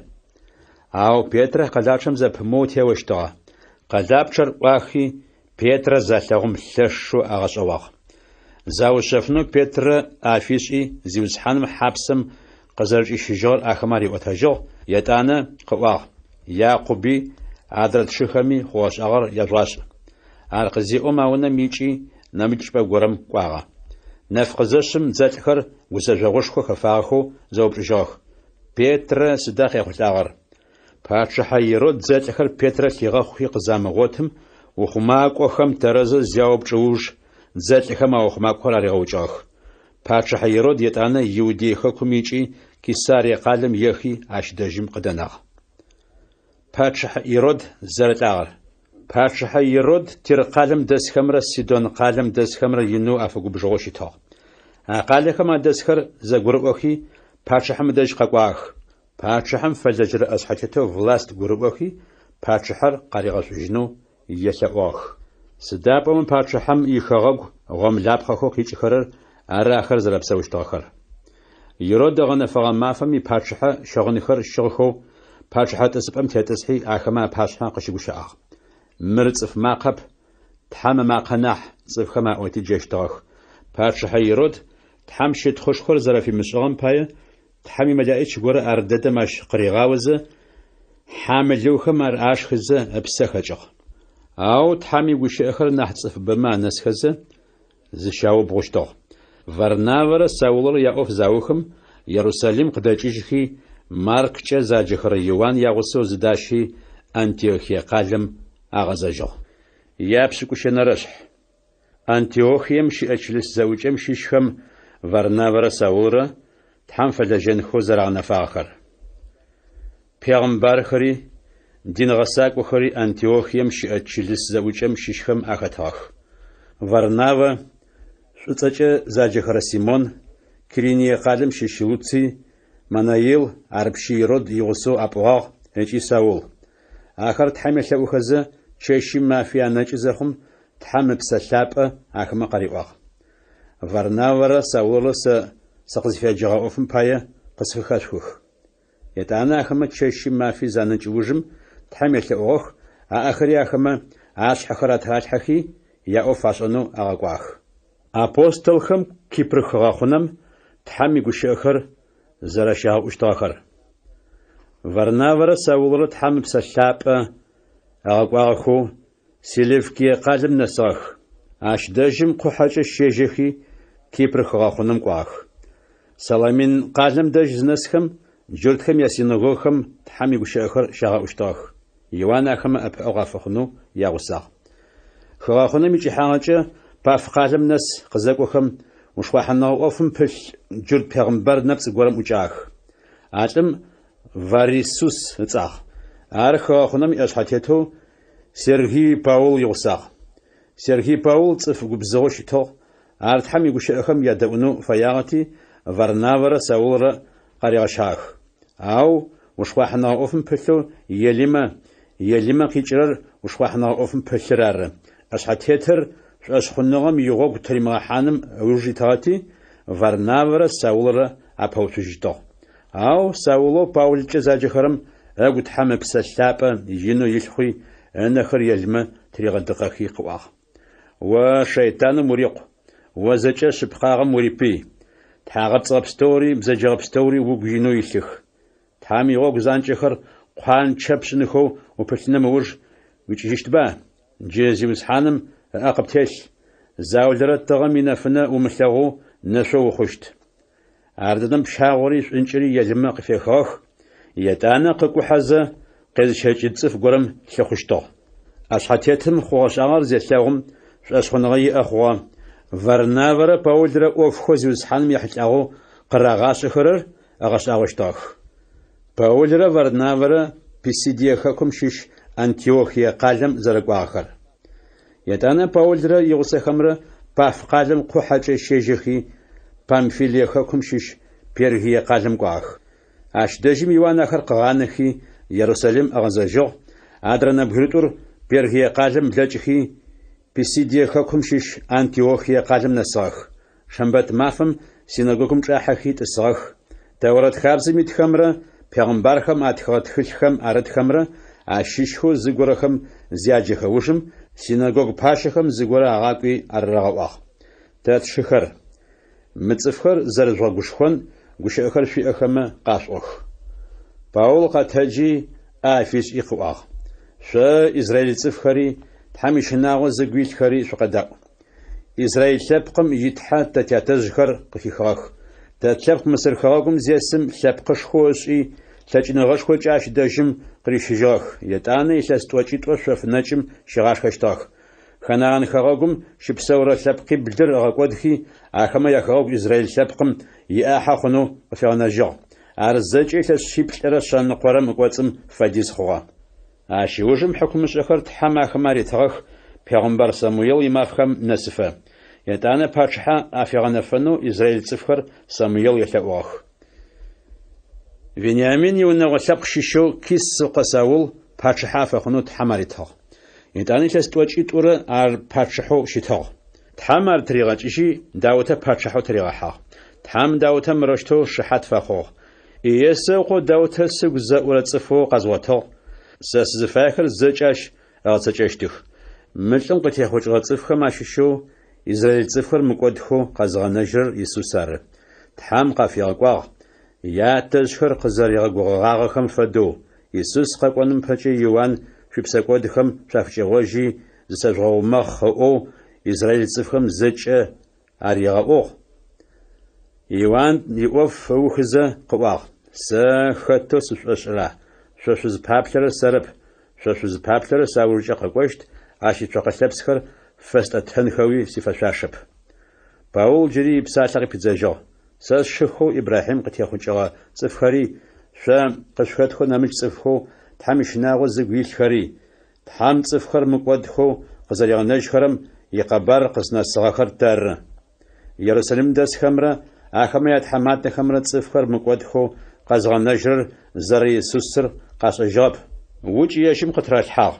Ау Петрэ къэлапчъэм зэпымыоу теощтыгъэ. Къэлапчъэр ӏуахи, Петрэ залъэгъум лъэшэу агъэшӏэгъуагъ. Заушъэфынэу Петрэ ӏэ афишӏи, Зиусхьаным хьапсэм къызэрэчӏищыжьыгъэр ахэмэ ариӏотэжьыгъ, етӏанэ къыӏуагъ, Якъуби, адрэ тшыхэми хъугъэ-шӏагъэр яжъугъашӏ. Ар къызеӏом а унэм икӏи, нэмыкӏ чӏыпӏэ горэм кӏуагъэ. Нэф къызэшъым дзэлӏхэр гузэжъогъушхо хэфагъэхэу зэупчӏыжьыгъэх, Петрэ сыда къехъулӏагъэр? Пачъыхьэ Ирод дзэлӏхэр Петрэ лъигъэхъухи къызамыгъотым, ухъумакӏохэм тэрэзэу зяупчӏ ыуж, дзэлӏхэм а ухъумакӏохэр аригъэукӏыгъэх. Пачъыхьэ Ирод етӏанэ Иудей хэкум икӏи, Кесарие къалэм ехи, ащ дэжьым къыдэнагъ. Пачъыхьэ Ирод зэрэлӏагъэр. Пачъыхьэ Ирод Тир къалэм дэсхэмрэ Сидон къалэм дэсхэмрэ инэу афэгубжыгъэу щытыгъ. А къалэхэм адэсхэр зэгурыӏохи, пачъыхьэм ыдэжь къэкӏуагъэх. Пачъыхьэм фэлэжьэрэ ӏэшъхьэтетэу Власт гурыӏохи, пачъыхьэр къаригъэшӏужьынэу елъэӏугъэх. Сыда пӏомэ пачъыхьэм ихэгъэгу гъомлапхъэхэу къикӏыхэрэр ары ахэр зэрэпсэущтыгъэхэр. Ирод ыгъэнэфэгъэ мафэм ипачъыхьэ щыгъынхэр щыгъхэу пачъыхьэ тӏысыпӏэм тетӏысхьи ахэмэ апашъхьэ къыщыгущыӏагъ. Мыр цӏыф макъэп, Тхьэм ымакъэ нахь, цӏыфхэм аӏоти джэщтыгъэх. Пачъыхьэ Ирод Тхьэм щытхъушхор зэрэфимышӏыгъэм пае Тхьэм имэлэӏич горэ ардэдэм ащ къыригъаозэ, хьамылыухэм ар ашхызэ ыпсэ хэкӏыгъ. Ау Тхьэм игущыӏэхэр нахь цӏыфыбэмэ анэсхэзэ, зыщаубгъущтыгъ. Варнавэрэ Саулрэ яӏоф заухым, Ерусалим къыдэкӏыжьхи, Марккӏэ заджэхэрэ Иуан ягъусэу зыдащи, Антиохие къалэм агъэзэжьыгъ. Япшӏыкӏущэнэрэшъхь. Антиохием щыӏэ чылыс зэӏукӏэм щыщхэм Варнавэрэ Саулрэ Тхьэм фэлэжьэнхэу зэрагъэнэфагъэхэр. Пегъымбархэри, дин гъэсакӏохэри Антиохием щыӏэ чылыс зэӏукӏэм щыщхэм ахэтыгъэх. Варнавэ, Шӏуцӏэкӏэ заджэхэрэ Симон, Кириние къалэм щыщ Луций, Манаил, ар пщы Ирод игъусэу апӏугъагъ, ыкӏи Саул. Ахэр Тхьэм елъэӏухэзэ, чэщи мафи анэкӏы зэхъум, Тхьэм Ыпсэ Лъапӏэ ахэмэ къариӏуагъ. Варнавэрэ Саулрэ сэ сыкъызфеджэгъэ ӏофым пае къысфыхэшъухых. Етӏанэ ахэмэ чэщи мафи занэкӏ ужым, Тхьэм елъэӏугъэх, аӏэхэри ахэмэ ашъхьэхэр атыралъхьэхи, яӏоф ашӏэнэу агъэкӏуагъэх. Апостолхэм Кипр хыгъэхъунэм Тхьэм игущыӏэхэр зэрэщагъэӏущтыгъэхэр. Варнавэрэ Саулрэ Тхьэм Ыпсэ Лъапӏэ ыгъэкӏуагъэхэу Селевкие къалэм нэсыгъэх. Ащ дэжьым къухьэкӏэ щежьэхи, Кипр хыгъэхъунэм кӏуагъэх. Саламин къалэм дэжь зынэсхэм, джуртхэм ясинэгогхэм Тхьэм игущыӏэхэр щагъэӏущтыгъэх. Иуан ахэмэ ӏэпыӏэгъу афэхъунэу ягъусагъ. Хыгъэхъунэм икӏыхьагъэкӏэ Паф къалэм нэс къызэкӏохэм, ушхъуахьыныгъэ ӏофым пылъ джурт пегъымбар нэпцӏ горэм ӏукӏагъэх. А лӏым Варисус ыцӏагъ. Ар хыгъэхъунэм иӏэшъхьэтетэу Сергий Паул игъусагъ. Сергий Паул цӏыф губзыгъэу щытыгъ, ар Тхьэм игущыӏэхэм ядэӏунэу фэягъэти, Варнавэрэ Саулрэ къаригъэщагъэх. Ау ушхъуахьыныгъэ ӏофым пылъэу Елимэ, Елимэ къикӏырэр ушхъуахьыныгъэ ӏофым пылъыр ары, ӏэшъхьэтетыр шӏошъхъуныгъэм игъогу тыримыгъэхьаным ыуж итыгъэти, Варнавэрэ Саулрэ апэуцужьыщтыгъ. Ау Саулэу Паулкӏэ заджэхэрэм ыгу Тхьэм Ыпсэ Лъапӏэ инэу илъ хъуи, ынэхэр Елымэ тыригъэдыкъэхи къыӏуагъ. О шэйтаным урикъу, о зэкӏэ шъыпкъагъэм урипый! Тхьагъэпцӏыгъэ пстэури бзэджэгъэ пстэури угу инэу илъых. Тхьэм игъогу занкӏэхэр къуанчэ пшӏынхэу упылъыным ыуж уикӏыжьыщтба? Джы Зиусхьаным ыӏэ къыптелъ, заулэрэ тыгъэм инэфынэ умылъэгъоу нэшъо ухъущт. Ардэдэм пщагъори шӏункӏыри Елымэ къыфехыгъэх, етӏанэ къыкӏухьэзэ къезыщэкӏын цӏыф горэм лъыхъущтыгъ. ӏэшъхьэтетым хъугъэ-шӏагъэр зелъэгъум, шӏошъхъуныгъэ иӏэ хъугъэ, Варнавэрэ Паулрэ ӏофхэу Зиусхьаным ехьылӏагъэу къырагъашӏэхэрэр ыгъэшӏагъощтыгъэх. Паулрэ Варнавэрэ Писидие хэкум щыщ Антиохие къалэм зэрэкӏуагъэхэр. Етӏанэ Паулрэ игъусэхэмрэ Паф къалэм къухьэкӏэ щежьэхи, Памфилие хэкум щыщ Пергие къалэм кӏуагъэх. Ащ дэжьым Иуан ахэр къыгъанэхи, Ерусалим ыгъэзэжьыгъ, адрэ нэбгыритӏур Пергие къалэм блэкӏхи, Писидие хэкум щыщ Антиохие къалэм нэсыгъэх. Шэмбэт мафэм синэгогум чӏахьэхи тӏысыгъэх. Тэурэт хабзэм итхэмрэ пегъымбархэм атхыгъэ тхылъхэм арытхэмрэ ащыщхэу зыгорэхэм зяджэхэ ужым, синэгогу пащэхэм зыгорэ агъакӏуи арырагъэӏуагъ. Тэ тшыхэр, мы цӏыфхэр зэрыжъугъэгушхон гущыӏэхэр шъуиӏэхэмэ къашъуӏох. Паул къэтэджи, ӏэ афишӏи къыӏуагъ, Шъо, израиль цӏыфхэри, Тхьэм ищынагъо зыгу илъхэри шъукъэдаӏу. Израиль лъэпкъым и Тхьэ тэ тятэжъхэр къыхихыгъэх. Тэ тлъэпкъ Мысыр хэгъэгум зесым лъэпкъышхоу ышӏи, лъэкӏыныгъэшхокӏэ ащ дэжьым къырищыжьыгъэх, етӏанэ илъэс тӏокӏитӏо шъоф нэкӏым щигъашхэщтыгъэх. Ханаан хэгъэгум щыпсэурэ лъэпкъиблыр ыгъэкӏодхи, ахэмэ яхэгъэгу израиль лъэпкъым иӏахьэ хъунэу къыфигъэнэжьыгъ. Ар зэкӏэ илъэс шъиплӏырэ шъэныкъорэм ыкӏоцӏым фэдиз хъугъэ. Ащ ыужым хьыкумышӏэхэр Тхьэм ахэмэ аритыгъэх пегъымбар Самуел имафхэм нэсыфэ. Етӏанэ пачъыхьэ афигъэнэфэнэу израиль цӏыфхэр Самуел елъэӏугъэх. Вениамин иунэгъо лъэпкъ щыщэу Кис ыкъо Саул пачъыхьэ афэхъунэу Тхьэм аритыгъ. Етӏанэ илъэс тӏокӏитӏурэ ар пачъыхьэу щытыгъ. Тхьэм ар тыригъэкӏыжьи, Даутэ пачъыхьэу тыригъэхьагъ. Тхьэм Даутэ мырэущтэу шыхьат фэхъугъ, Иессе ыкъоу Даутэ сыгу зэӏурэ цӏыфэу къэзгъотыгъ, сэ сызыфаехэр зэкӏэ ащ ыгъэцэкӏэщтых. Мы лӏым къытехъукӏыгъэ цӏыфхэм ащыщэу израиль цӏыфхэр мыкӏодхэу къэзыгъэнэжьырэр Исус ары. Тхьэм къафигъэкӏуагъ, ятэжъхэр къызэригъэгугъэгъагъэхэм фэдэу, Исус къэкӏоным пэкӏэ Иуан шъуипсэкӏодхэм шъуафыкӏэгъожьи зысэжъугъэумэхъ ыӏоу израиль цӏыфхэм зэкӏэ аригъэӏугъ. Иуан иӏоф ыухызэ къыӏуагъ, Сэ хэтэу сышъушӏошӏыра? Шъо шъузпаплъэрэр сэрэп, шъо шъузпаплъэрэр саужкӏэ къэкӏощт, ащ ицокъэ лъэпсхэр фэстӏэтэнхэуи сифэшъуашэп. Паул джыри ипсалъэ къыпидзэжьыгъ, Сэ сшыхэу Ибрахьим къытехъукӏыгъэ цӏыфхэри, шъо къышъухэтхэу нэмыкӏ цӏыфхэу Тхьэм ищынагъо зыгу илъхэри, Тхьэм цӏыфхэр мыкӏодхэу къызэригъэнэжьхэрэм икъэбар къызнэсыгъэхэр тэры. Ерусалим дэсхэмрэ ахэмэ ятхьаматэхэмрэ цӏыфхэр мыкӏодхэу къэзгъэнэжьрэр зэрэИсусыр къашӏэжьыгъэп. Укӏ ежьым къытыралъхьагъ.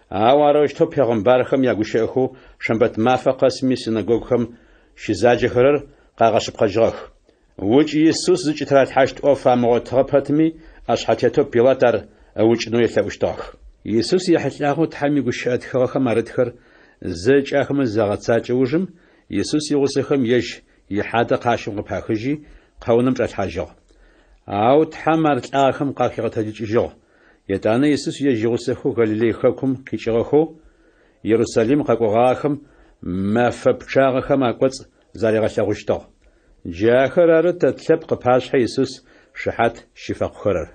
Ау арэущтэу пегъымбархэм ягущыӏэхэу шэмбэт мафэ къэсми синэгогухэм щызаджэхэрэр къагъэшъыпкъэжьыгъэх. Укӏ Исус зыкӏытыралъхьащт ӏоф амыгъотыгъэ пэтми, ӏэшъхьэтетэу Пилат ар ыукӏынэу елъэӏущтыгъэх. Исус ехьылӏагъэу Тхьэм игущыӏэ тхыгъэхэм арытхэр зэкӏэ ахэмэ загъэцакӏэ ужым, Исус игъусэхэм ежь ихьадэ къащым къыпахыжьи, къэунэм чӏалъхьажьыгъ. Ау Тхьэм ар лӏагъэхэм къахигъэтэджыкӏыжьыгъ. Етӏанэ Исус ежь игъусэхэу Галилей хэкум къикӏыгъэхэу, Ерусалим къэкӏогъагъэхэм мэфэ пчъагъэхэм акӏоцӏ заригъэлъэгъущтыгъ. Джы ахэр ары тэ тлъэпкъ ыпашъхьэ Исус шыхьат щыфэхъухэрэр.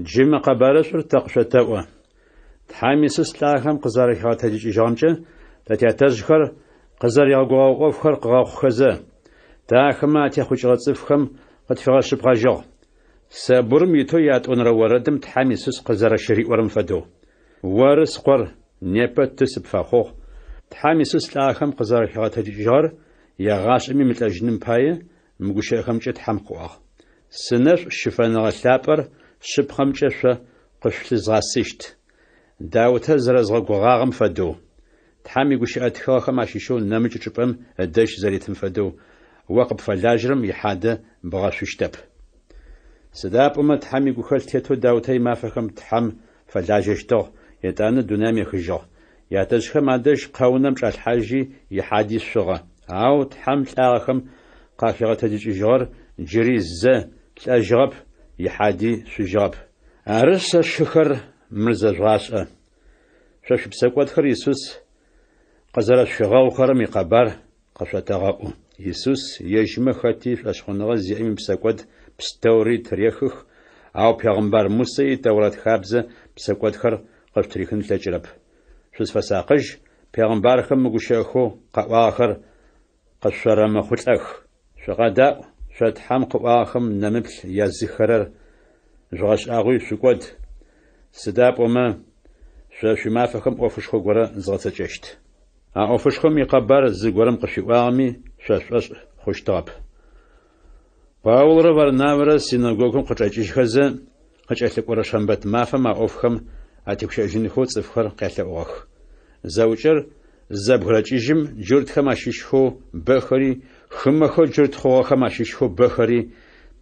Джы мы къэбарышӏур тэ къышъотэӏо. Тхьэм Исус лӏагъэхэм къызэрэхигъэтэджыкӏыжьыгъэмкӏэ тэ тятэжъхэр къызэригъэгугъэгъэ ӏофхэр къыгъэхъухэзэ, тэ ахэмэ атехъукӏыгъэ цӏыфхэм къытфигъэшъыпкъэжьыгъ. Сэбурым итэу ятӏонэрэ орэдым Тхьэм Исус къызэрэщыриӏорэм фэдэу. Оры, Скъор, непэ Ты сыпфэхъугъ. Тхьэм Исус лӏагъэхэм къызэрэхигъэтэджыкӏыжьыгъэр егъашӏэми мылӏэжьыным пае мы гущыӏэхэмкӏэ Тхьэм къыӏуагъ. Сынэшӏу щыфэныгъэ лъапӏэр шъыпкъэмкӏэ шъо къышъулъызгъэсыщт. Даутэ зэрэзгъэгугъагъэм фэдэу, Тхьэм игущыӏэ тхыгъэхэм ащыщэу нэмыкӏ чӏыпӏэм ыдэжь зэритым фэдэу, о къыпфэлажьэрэм ихьадэ бгъэшъущтэп. Сыда пӏомэ Тхьэм игухэлъ тетэу Даутэ имафэхэм Тхьэм фэлажьэщтыгъ, етӏанэ дунаим ехыжьыгъ. Ятэжъхэм адэжь къэунэм чӏалъхьажьи, ихьади шъугъэ. Ау Тхьэм лӏагъэхэм къахигъэтэджыкӏыжьыгъэр джыри зэ лӏэжьыгъэп, ихьади шъужьыгъэп. Арышъ, сшыхэр, мыр зэжъугъашӏэ. Шъо шъуипсэкӏодхэр Исус къызэрэшъуфигъэгъухэрэм икъэбар къышъотэгъэӏу. Исус ежьмэ хэти шӏошъхъуныгъэ зиӏэм ипсэкӏод пстэури тырехых, ау пегъымбар Мусэ и Тэурат хабзэ псэкӏодхэр къышъутырихын ылъэкӏырэп. Шъузфэсакъыжь, пегъымбархэм мы гущыӏэхэу къаӏуагъэхэр къышъорэмыхъулӏэх. Шъукъэдаӏу, шъо Тхьэм къыӏуагъэхэм нэмыплъ языххэрэр жъугъэшӏагъуи шъукӏод, сыда пӏомэ шъо шъуимафэхэм ӏофышхо горэ згъэцэкӏэщт. А ӏофышхом икъэбар зыгорэм къышъуиӏуагъэми шъо шъушӏошъ хъущтыгъэп. Паулрэ Варнавэрэ синэгогум къычӏэкӏыжьхэзэ, къыкӏэлъыкӏорэ шэмбэт мафэм а ӏофхэм атегущыӏэжьынхэу цӏыфхэр къялъэӏугъэх. Зэӏукӏэр зызэбгырэкӏыжьым, джуртхэм ащыщхэу бэхэри, хымэхэу джурт хъугъэхэм ащыщхэу бэхэри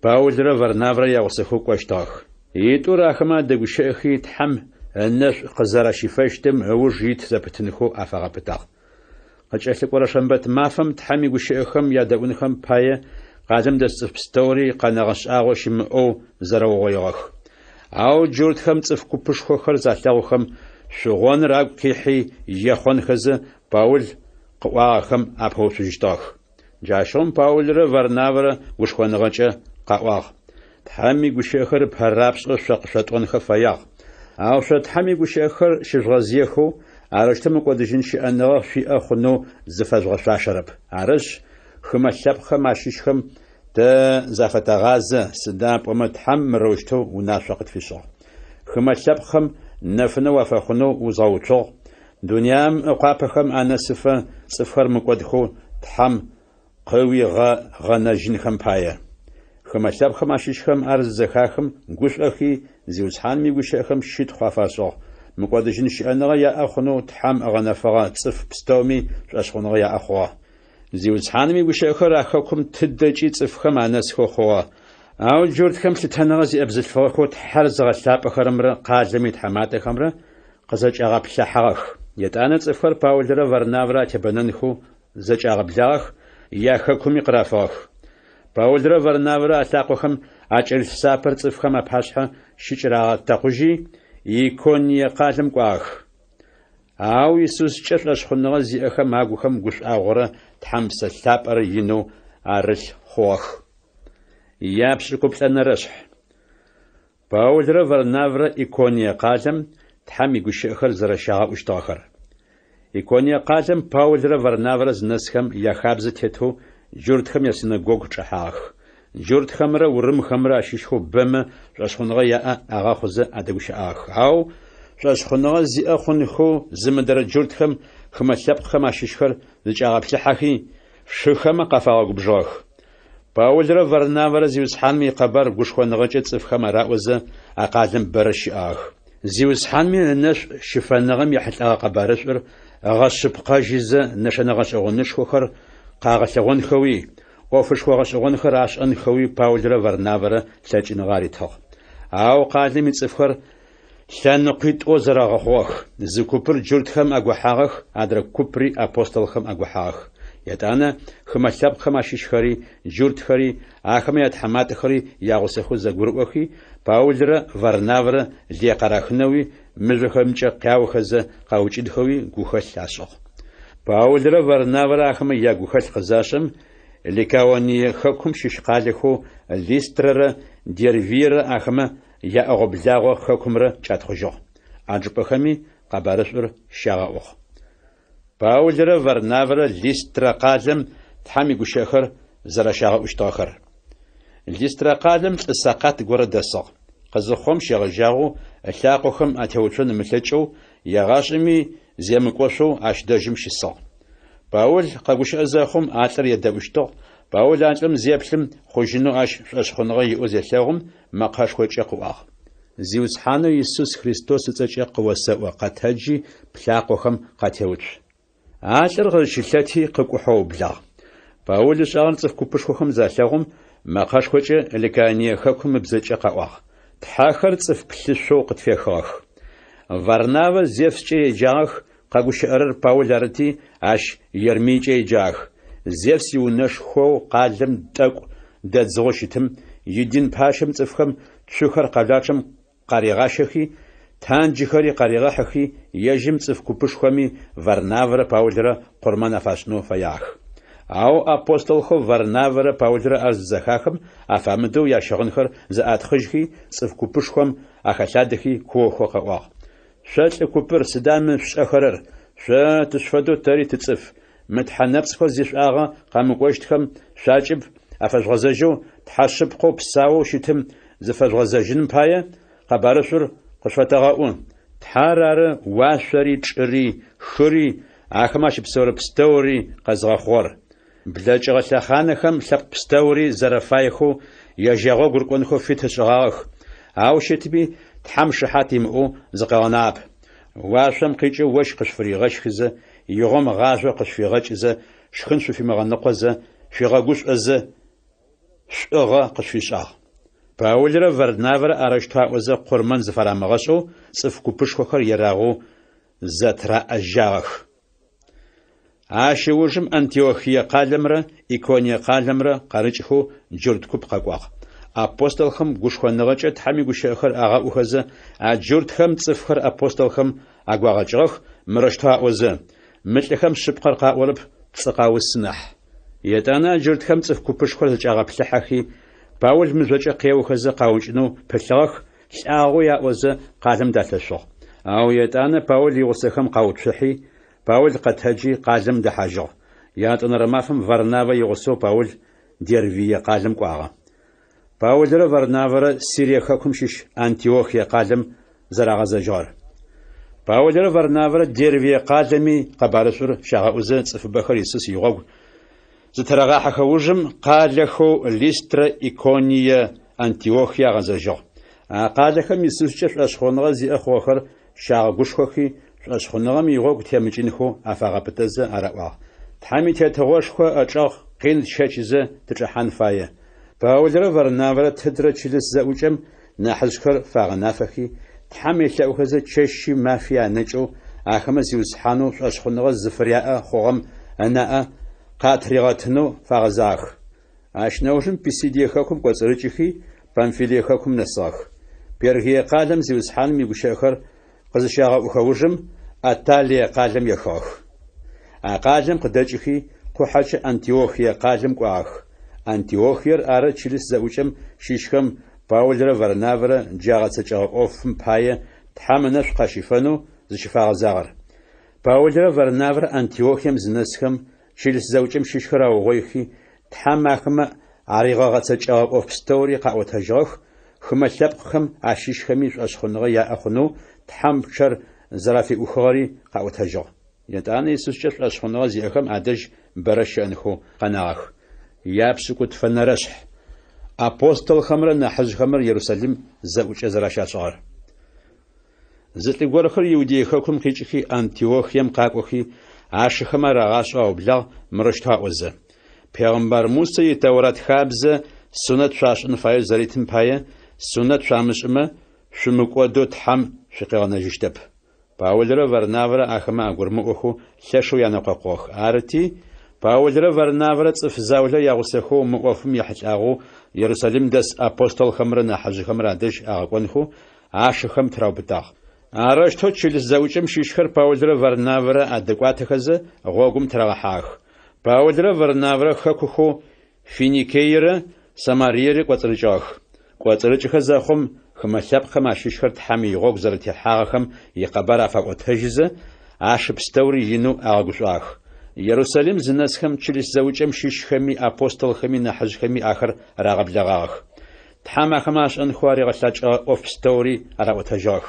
Паулрэ Варнавэрэ ягъусэхэу кӏощтыгъэх. Итӏур ахэмэ адэгущыӏэхи, Тхьэм ынэшӏу къызэращифэщтым ыуж ит зэпытынхэу афагъэпытагъ. Къыкӏэлъыкӏорэ шэмбэт мафэм Тхьэм игущыӏэхэм ядэӏунхэм пае къалэм дэс цӏыф пстэури къэнэгъэ шӏагъо щымыӏэу зэрэугъоигъэх. Ау джуртхэм цӏыф купышхохэр залъэгъухэм, шъугъоныр агу къихьи ехъонхэзэ, Паул къыӏуагъэхэм апэуцужьыщтыгъэх. Джащыгъум Паулрэ Варнавэрэ гушхоныгъэкӏэ къаӏуагъ, Тхьэм игущыӏэхэр ыпэрапшӏэу шъо къышъотӏонхэ фэягъ. Ау шъо Тхьэм игущыӏэхэр щыжъугъэзыехэу, арэущтэу мыкӏодыжьын щыӏэныгъэ шъуиӏэ хъунэу зыфэжъугъэшъуашэрэп. Арышъ, хымэ лъэпкъхэм ащыщхэм тэ зафэтэгъазэ, сыда пӏомэ Тхьэм мырэущтэу унашъо къытфишӏыгъ. Хымэ лъэпкъхэм нэфынэ уафэхъунэу узгъэуцугъ, Дунаим ыкъуапэхэм анэсыфэ цӏыфхэр мыкӏодхэу Тхьэм къыуигъэгъэнэжьынхэм пае. Хымэ лъэпкъхэм ащыщхэм ар зызэхахым гушӏохи, Зиусхьаным игущыӏэхэм щытхъу афашӏыгъ, мыкӏодыжьын щыӏэныгъэ яӏэ хъунэу Тхьэм ыгъэнэфэгъэ цӏыф пстэуми шӏошъхъуныгъэ яӏэ хъугъэ. Зиусхьаным игущыӏэхэр а хэкум тыдэкӏи цӏыфхэм анэсхэу хъугъэ. Ау джуртхэм лъытэныгъэ зиӏэ бзылъфыгъэхэу Тхьэр зыгъэлъапӏэхэрэмрэ къалэм итхьаматэхэмрэ къызэкӏагъэплъыхьагъэх. Етӏанэ цӏыфхэр Паулрэ Варнаврэ атебэнэнхэу зэкӏагъэблагъэх, яхэкуми къырафыгъэх. Паулрэ Варнавэрэ алъакъохэм акӏэрылъ сапэр цӏыфхэм апашъхьэ щыкӏэрагъэтэкъужьи, Иконие къалэм кӏуагъэх. Ау Исускӏэ шӏошъхъуныгъэ зиӏэхэм агухэм гушӏуагъорэ Тхьэм Псэ Лъапӏэрэ инэу арылъ хъугъэх. Япшӏыкӏуплӏэнэрэшъхь. Паулрэ Варнаврэ Иконие къалэм Тхьэм игущыӏэхэр зэрэщагъэӏущтыгъэхэр. Иконие къалэм Паулрэ Варнавэрэ зынэсхэм яхабзэ тетэу джуртхэм ясинэгогу чӏэхьагъэх. Джуртхэмрэ урымхэмрэ ащыщхэу бэмэ шӏошъхъуныгъэ яӏэ агъэхъузэ адэгущыӏагъэх. Ау шӏошъхъуныгъэ зиӏэ хъунхэу зымыдэрэ джуртхэм хымэ лъэпкъхэм ащыщхэр зыкӏагъэплъыхьэхи, шыхэмэ къафагъэгубжыгъэх. Паулрэ Варнавэрэ Зиусхьаным икъэбар гушхоныгъэкӏэ цӏыфхэм араӏозэ, а къалэм бэрэ щыӏагъэх. Зиусхьанми ынэшӏу щыфэныгъэм ехьылӏэгъэ къэбарышӏур ыгъэшъыпкъэжьызэ нэшэнэ гъэшӏэгъонышхохэр къагъэлъэгъонхэуи, ӏофышхо гъэшӏэгъонхэр ашӏэнхэуи Паулрэ Варнавэрэ лъэкӏыныгъэ аритыгъ. Ау къалэм ицӏыфхэр лъэныкъуитӏоу зэрэгъэхъугъэх. Зы купыр джуртхэм агохьагъэх, адрэ купри апостолхэм агохьагъэх. Етӏанэ хымэ лъэпкъхэм ащыщхэри, джуртхэри, ахэмэ ятхьаматэхэри ягъусэхэу зэгурыӏохи, Паулрэ Варнавэрэ лые къарахынэуи, мыжъохэмкӏэ къяохэзэ къаукӏынхэуи гухэлъ ашӏыгъ. Паулрэ Варнавэрэ ахэмэ ягухэлъ къызашӏэм, Ликаоние хэкум щыщ къалэхэу Листрэрэ Дервиерэ ахэмэ яӏэгъо-благъо хэкумрэ кӏатхъужьыгъ. А чӏыпӏэхэми къэбарышӏур щагъэӏугъ. Паулрэ Варнавэрэ Листрэ къалэм Тхьэм игущыӏэхэр зэрэщагъэӏущтыгъэхэр. Листрэ къалэм лӏы сэкъат горэ дэсыгъ. Къызыхъугъэм щегъэжьагъэу ылъакъохэм атеуцон ымылъэкӏэу, егъашӏэми земыкӏошъоу ащ дэжьым щысыгъ. Паул къэгущыӏэ зэхъум, а лӏыр едэӏущтыгъ. Паул а лӏым зеплъым, хъужьынэу ащ шӏошъхъуныгъэ иӏэу зелъэгъум, мэкъэшхокӏэ къыӏуагъ. Зиусхьанэу Исус Христос ыцӏэкӏэ къыосэӏо, къэтэджи, плъакъохэм къатеуцу. А лӏыр къызщылъэти, къыкӏухьэу ыублагъ. Паул ышӏагъэр цӏыф купышхохэм залъэгъум, мэкъэшхокӏэ Ликаоние хэкум ыбзэкӏэ къаӏуагъ. Тхьэхэр цӏыф плъышъоу къытфехыгъэх. Варнавэ Зевскӏэ еджагъэх, къэгущыӏэрэр Паул арыти, ащ Ермийкӏэ еджагъэх. Зевс иунэшхоу къалэм тӏэкӏу дэдзыгъэу щытым, идин пащэм цӏыфхэм цухэр къэлачъэм къаригъащэхи, танджыхэри къаригъэхьыхи, ежьым цӏыф купышхоми Варнавэрэ Паулрэ къурмэн афашӏынэу фэягъэх. Ау апостолхэу Варнавэрэ Паулрэ ар зызэхахым, афамыдэу ящыгъынхэр зэӏатхъыжьхи, цӏыф купышхом ахэлъадэхи куохэу къаӏуагъ. Шъо лӏы купыр, сыда мы шъушӏэхэрэр? Шъо тышъуфэдэу тэри тыцӏыф. Мы тхьэ нэпцӏхэу зишӏуагъэ къэмыкӏощтхэм шъуакӏыб афэжъугъэзэжьэу, Тхьэ шъыпкъэу псаоу щытым зыфэжъугъэзэжьыным пае, къэбарышӏур къышъуфэтэгъэӏу. Тхьэр ары уашъори, чӏыри, хыри, ахэм ащыпсэурэ пстэури къэзыгъэхъугъэр. Блэкӏыгъэ лъэхъанэхэм лъэпкъ пстэури зэрэфаехэу ежь ягъогу рыкӏонхэу фит ышӏыгъагъэх, ау щытми Тхьэм шыхьат имыӏэу зыкъыгъэнагъэп. Уашъом къикӏэу ощх къышъуфыригъэщхызэ, игъом гъажъо къышъуфигъэкӏызэ, шхын шъуфимыгъэныкъозэ, шъуигъэгушӏозэ, шӏугъэ къышъуфишӏагъ. Паулрэ Варнавэрэ арэущтэу аӏозэ къурмэн зыфарамыгъэшӏэу цӏыф купышхохэр ерагъэу зэтыраӏэжагъэх. Ащ ыужым Антиохие къалэмрэ Иконие къалэмрэ къарыкӏхэу джурт куп къэкӏуагъ. Апостолхэм гушхоныгъэкӏэ Тхьэм игущыӏэхэр агъэӏухэзэ, а джуртхэм цӏыфхэр апостолхэм агуагъэкӏыгъэх, мырэущтэу аӏозэ, Мы лӏыхэм шъыпкъэр къаӏорэп, пцӏы къаусы нахь. Етӏанэ а джуртхэм цӏыф купышхор зэкӏагъэплъыхьэхи, Паул мыжъокӏэ къеохэзэ къаукӏынэу пылъыгъэх, лӏагъэу аӏозэ, къалэм далъэшъугъ. Ау етӏанэ Паул игъусэхэм къауцухьи, Паул къэтэджи, къалэм дэхьажьыгъ. Ятӏонэрэ мафэм Варнавэ игъусэу Паул Дервие къалэм кӏуагъэ. Паулрэ Варнавэрэ Сирие хэкум щыщ Антиохие къалэм зэрагъэзэжьыгъэр. Паулрэ Варнавэрэ Дервие къалэми къэбарышӏур щагъэӏузэ цӏыфыбэхэр Исус игъогу зытырагъахьэхэ ужым, къалэхэу Листрэ, Иконие, Антиохие агъэзэжьыгъ. А къалэхэм Исускӏэ шӏошъхъуныгъэ зиӏэ хъугъэхэр щагъэгушхохи, шӏошъхъуныгъэм игъогу темыкӏынхэу афагъэпытэзэ араӏуагъ, Тхьэм и Тетыгъошхо ычӏэгъ къин тщэчызэ тычӏэхьан фае. Паулрэ Варнавэрэ тыдрэ чылыс зэӏукӏэм нахьыжъхэр фагъэнафэхи, Тхьэм елъэӏухэзэ чэщи мафи анэкӏэу, ахэмэ Зиусхьанэу шӏошъхъуныгъэ зыфыряӏэ хъугъэм ынаӏэ къатыригъэтынэу фагъэзагъэх. Ащ нэужым Писидие хэкум кӏоцӏырыкӏыхи, Памфилие хэкум нэсыгъэх. Пергие къалэм Зиусхьаным игущыӏэхэр къызыщагъэӏухэ ужым, Атталие къалэм ехыгъэх. А къалэм къыдэкӏыхи, къухьэкӏэ Антиохие къалэм кӏуагъэх. Антиохиер ары чылыс зэӏукӏэм щыщхэм Паулрэ Варнавэрэ джы агъэцэкӏэгъэ ӏофым пае Тхьэм ынэшӏу къащифэнэу зыщыфагъэзагъэр. Паулрэ Варнавэрэ Антиохием зынэсхэм, Чылыс зэӏукӏэм щыщхэр аугъоихи, Тхьэм ахэмэ аригъэгъэцэкӏэгъэ ӏоф пстэури къаӏотэжьыгъэх, хымэ лъэпкъхэм ащыщхэми шӏошъхъуныгъэ яӏэ хъунэу Тхьэм пчъэр зэрафиӏухыгъэри къаӏотэжьыгъ. Етӏанэ Исускӏэ шӏошъхъуныгъэ зиӏэхэм адэжь бэрэ щыӏэнхэу къэнагъэх. Япшӏыкӏутфэнэрэшъхь. Апостолхэмрэ нахьыжъхэмрэ Ерусалим зэӏукӏэ зэращашӏыгъэр. Зы лӏы горэхэр Иудей хэкум къикӏыхи, Антиохием къакӏохи, ашыхэм арагъашӏэу аублагъ мырэущтэу аӏозэ: Пегъымбар Мусэ и Тэурат хабзэ сунэт шъуашӏын фаеу зэритым пае, Сунэт шъуамышӏымэ, шъумыкӏодэу Тхьэм шъукъигъэнэжьыщтэп. Паулрэ Варнавэрэ ахэмэ агурымыӏохэу лъэшэу янэкъокъугъэх. Арыти, Паулрэ Варнавэрэ цӏыф заулэ ягъусэхэу мы ӏофым ехьылӏагъэу Ерусалим дэс апостолхэмрэ нахьыжъхэмрэ адэжь агъэкӏонхэу ашыхэм тыраубытагъ. Арэущтэу чылыс зэӏукӏэм щыщхэр Паулрэ Варнавэрэ адэкӏуатэхэзэ, гъогум тырагъэхьагъэх. Паулрэ Варнавэрэ хэкухэу Финикейрэ Самариерэ кӏоцӏырыкӏыгъэх. Кӏоцӏырыкӏыхэ зэхъум, хымэ лъэпкъхэм ащыщхэр Тхьэм игъогу зэрэтехьагъэхэм икъэбар афаӏотэжьызэ, ашы пстэури инэу агъэгушӏуагъэх. Ерусалим зынэсхэм чылыс зэӏукӏэм щыщхэми апостолхэми нахьыжъхэми ахэр рагъэблэгъагъэх. Тхьэм ахэмэ ашӏэнхэу аригъэлъэкӏыгъэ ӏоф пстэури араӏотэжьыгъэх.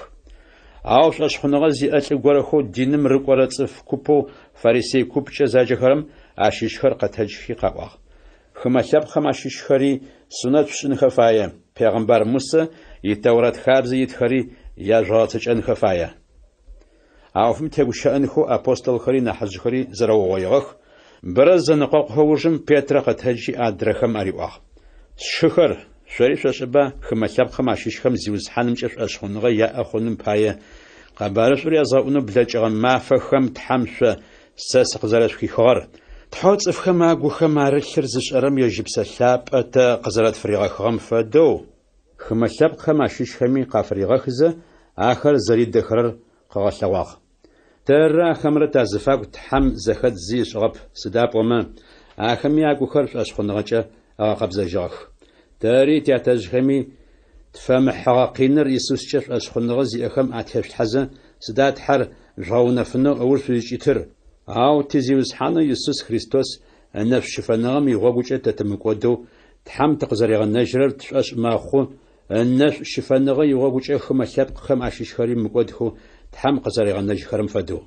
Ау шӏошъхъуныгъэ зиӏэ лӏы горэхэу диным рыкӏорэ цӏыф купэу фарисей купкӏэ заджэхэрэм ащыщхэр къэтэджхи къаӏуагъ. Хымэ лъэпкъхэм ащыщхэри сунэт шъушӏынхэ фае, пегъымбар Мусэ и Тэурат хабзэ итхэри яжъугъэгъэцэкӏэнхэ фае. А ӏофым тегущыӏэнхэу апостолхэри нахьыжъхэри зэрэугъоигъэх, бэрэ зэнэкъокъухэ ужым Петрэ къэтэджи адрэхэм ариӏуагъ, Сшыхэр, шъори шъошӏэба хымэ лъэпкъхэм ащыщхэм Зиусхьанымкӏэ шӏошъхъуныгъэ яӏэ хъуным пае къэбарышӏур язгъэӏунэу блэкӏыгъэ мафэхэм Тхьэм шъо сэ сыкъызэрэшъухихыгъэр, Тхьэу цӏыфхэм агухэм арылъыр зышӏэрэм ежь Ыпсэ Лъапӏэ тэ къызэрэтфыригъэхыгъэм фэдэу, хымэ лъэпкъхэм ащыщхэми къафыригъэхызэ, ахэр зэридэхэрэр къыгъэлъэгъуагъ. Тэррэ ахэмрэ тазыфагу Тхьэм зэхэдз зи ышӏыгъэп, сыда пӏомэ, ахэми агухэр шӏошъхъуныгъэкӏэ ыгъэкъэбзэжьыгъэх. Тэри тятэжъхэми тфэмыхьыгъэ къиныр Исускӏэ шӏошъхъуныгъэ зиӏэхэм атешъулъхьэзэ, сыда Тхьэр жъугъэунэфынэу ыуж шъузкӏитыр? Ау ти Зиусхьанэу Исус Христос ынэшӏу щыфэныгъэм игъогукӏэ тэ тымыкӏодэу Тхьэм тыкъызэригъэнэжьырэр тшӏошъ мэхъу, ынэшӏу щыфэныгъэ игъогукӏэ хымэ лъэпкъхэм ащыщхэри мыкӏодхэу Тхьэм къызэригъэнэжьхэрэм фэдэу.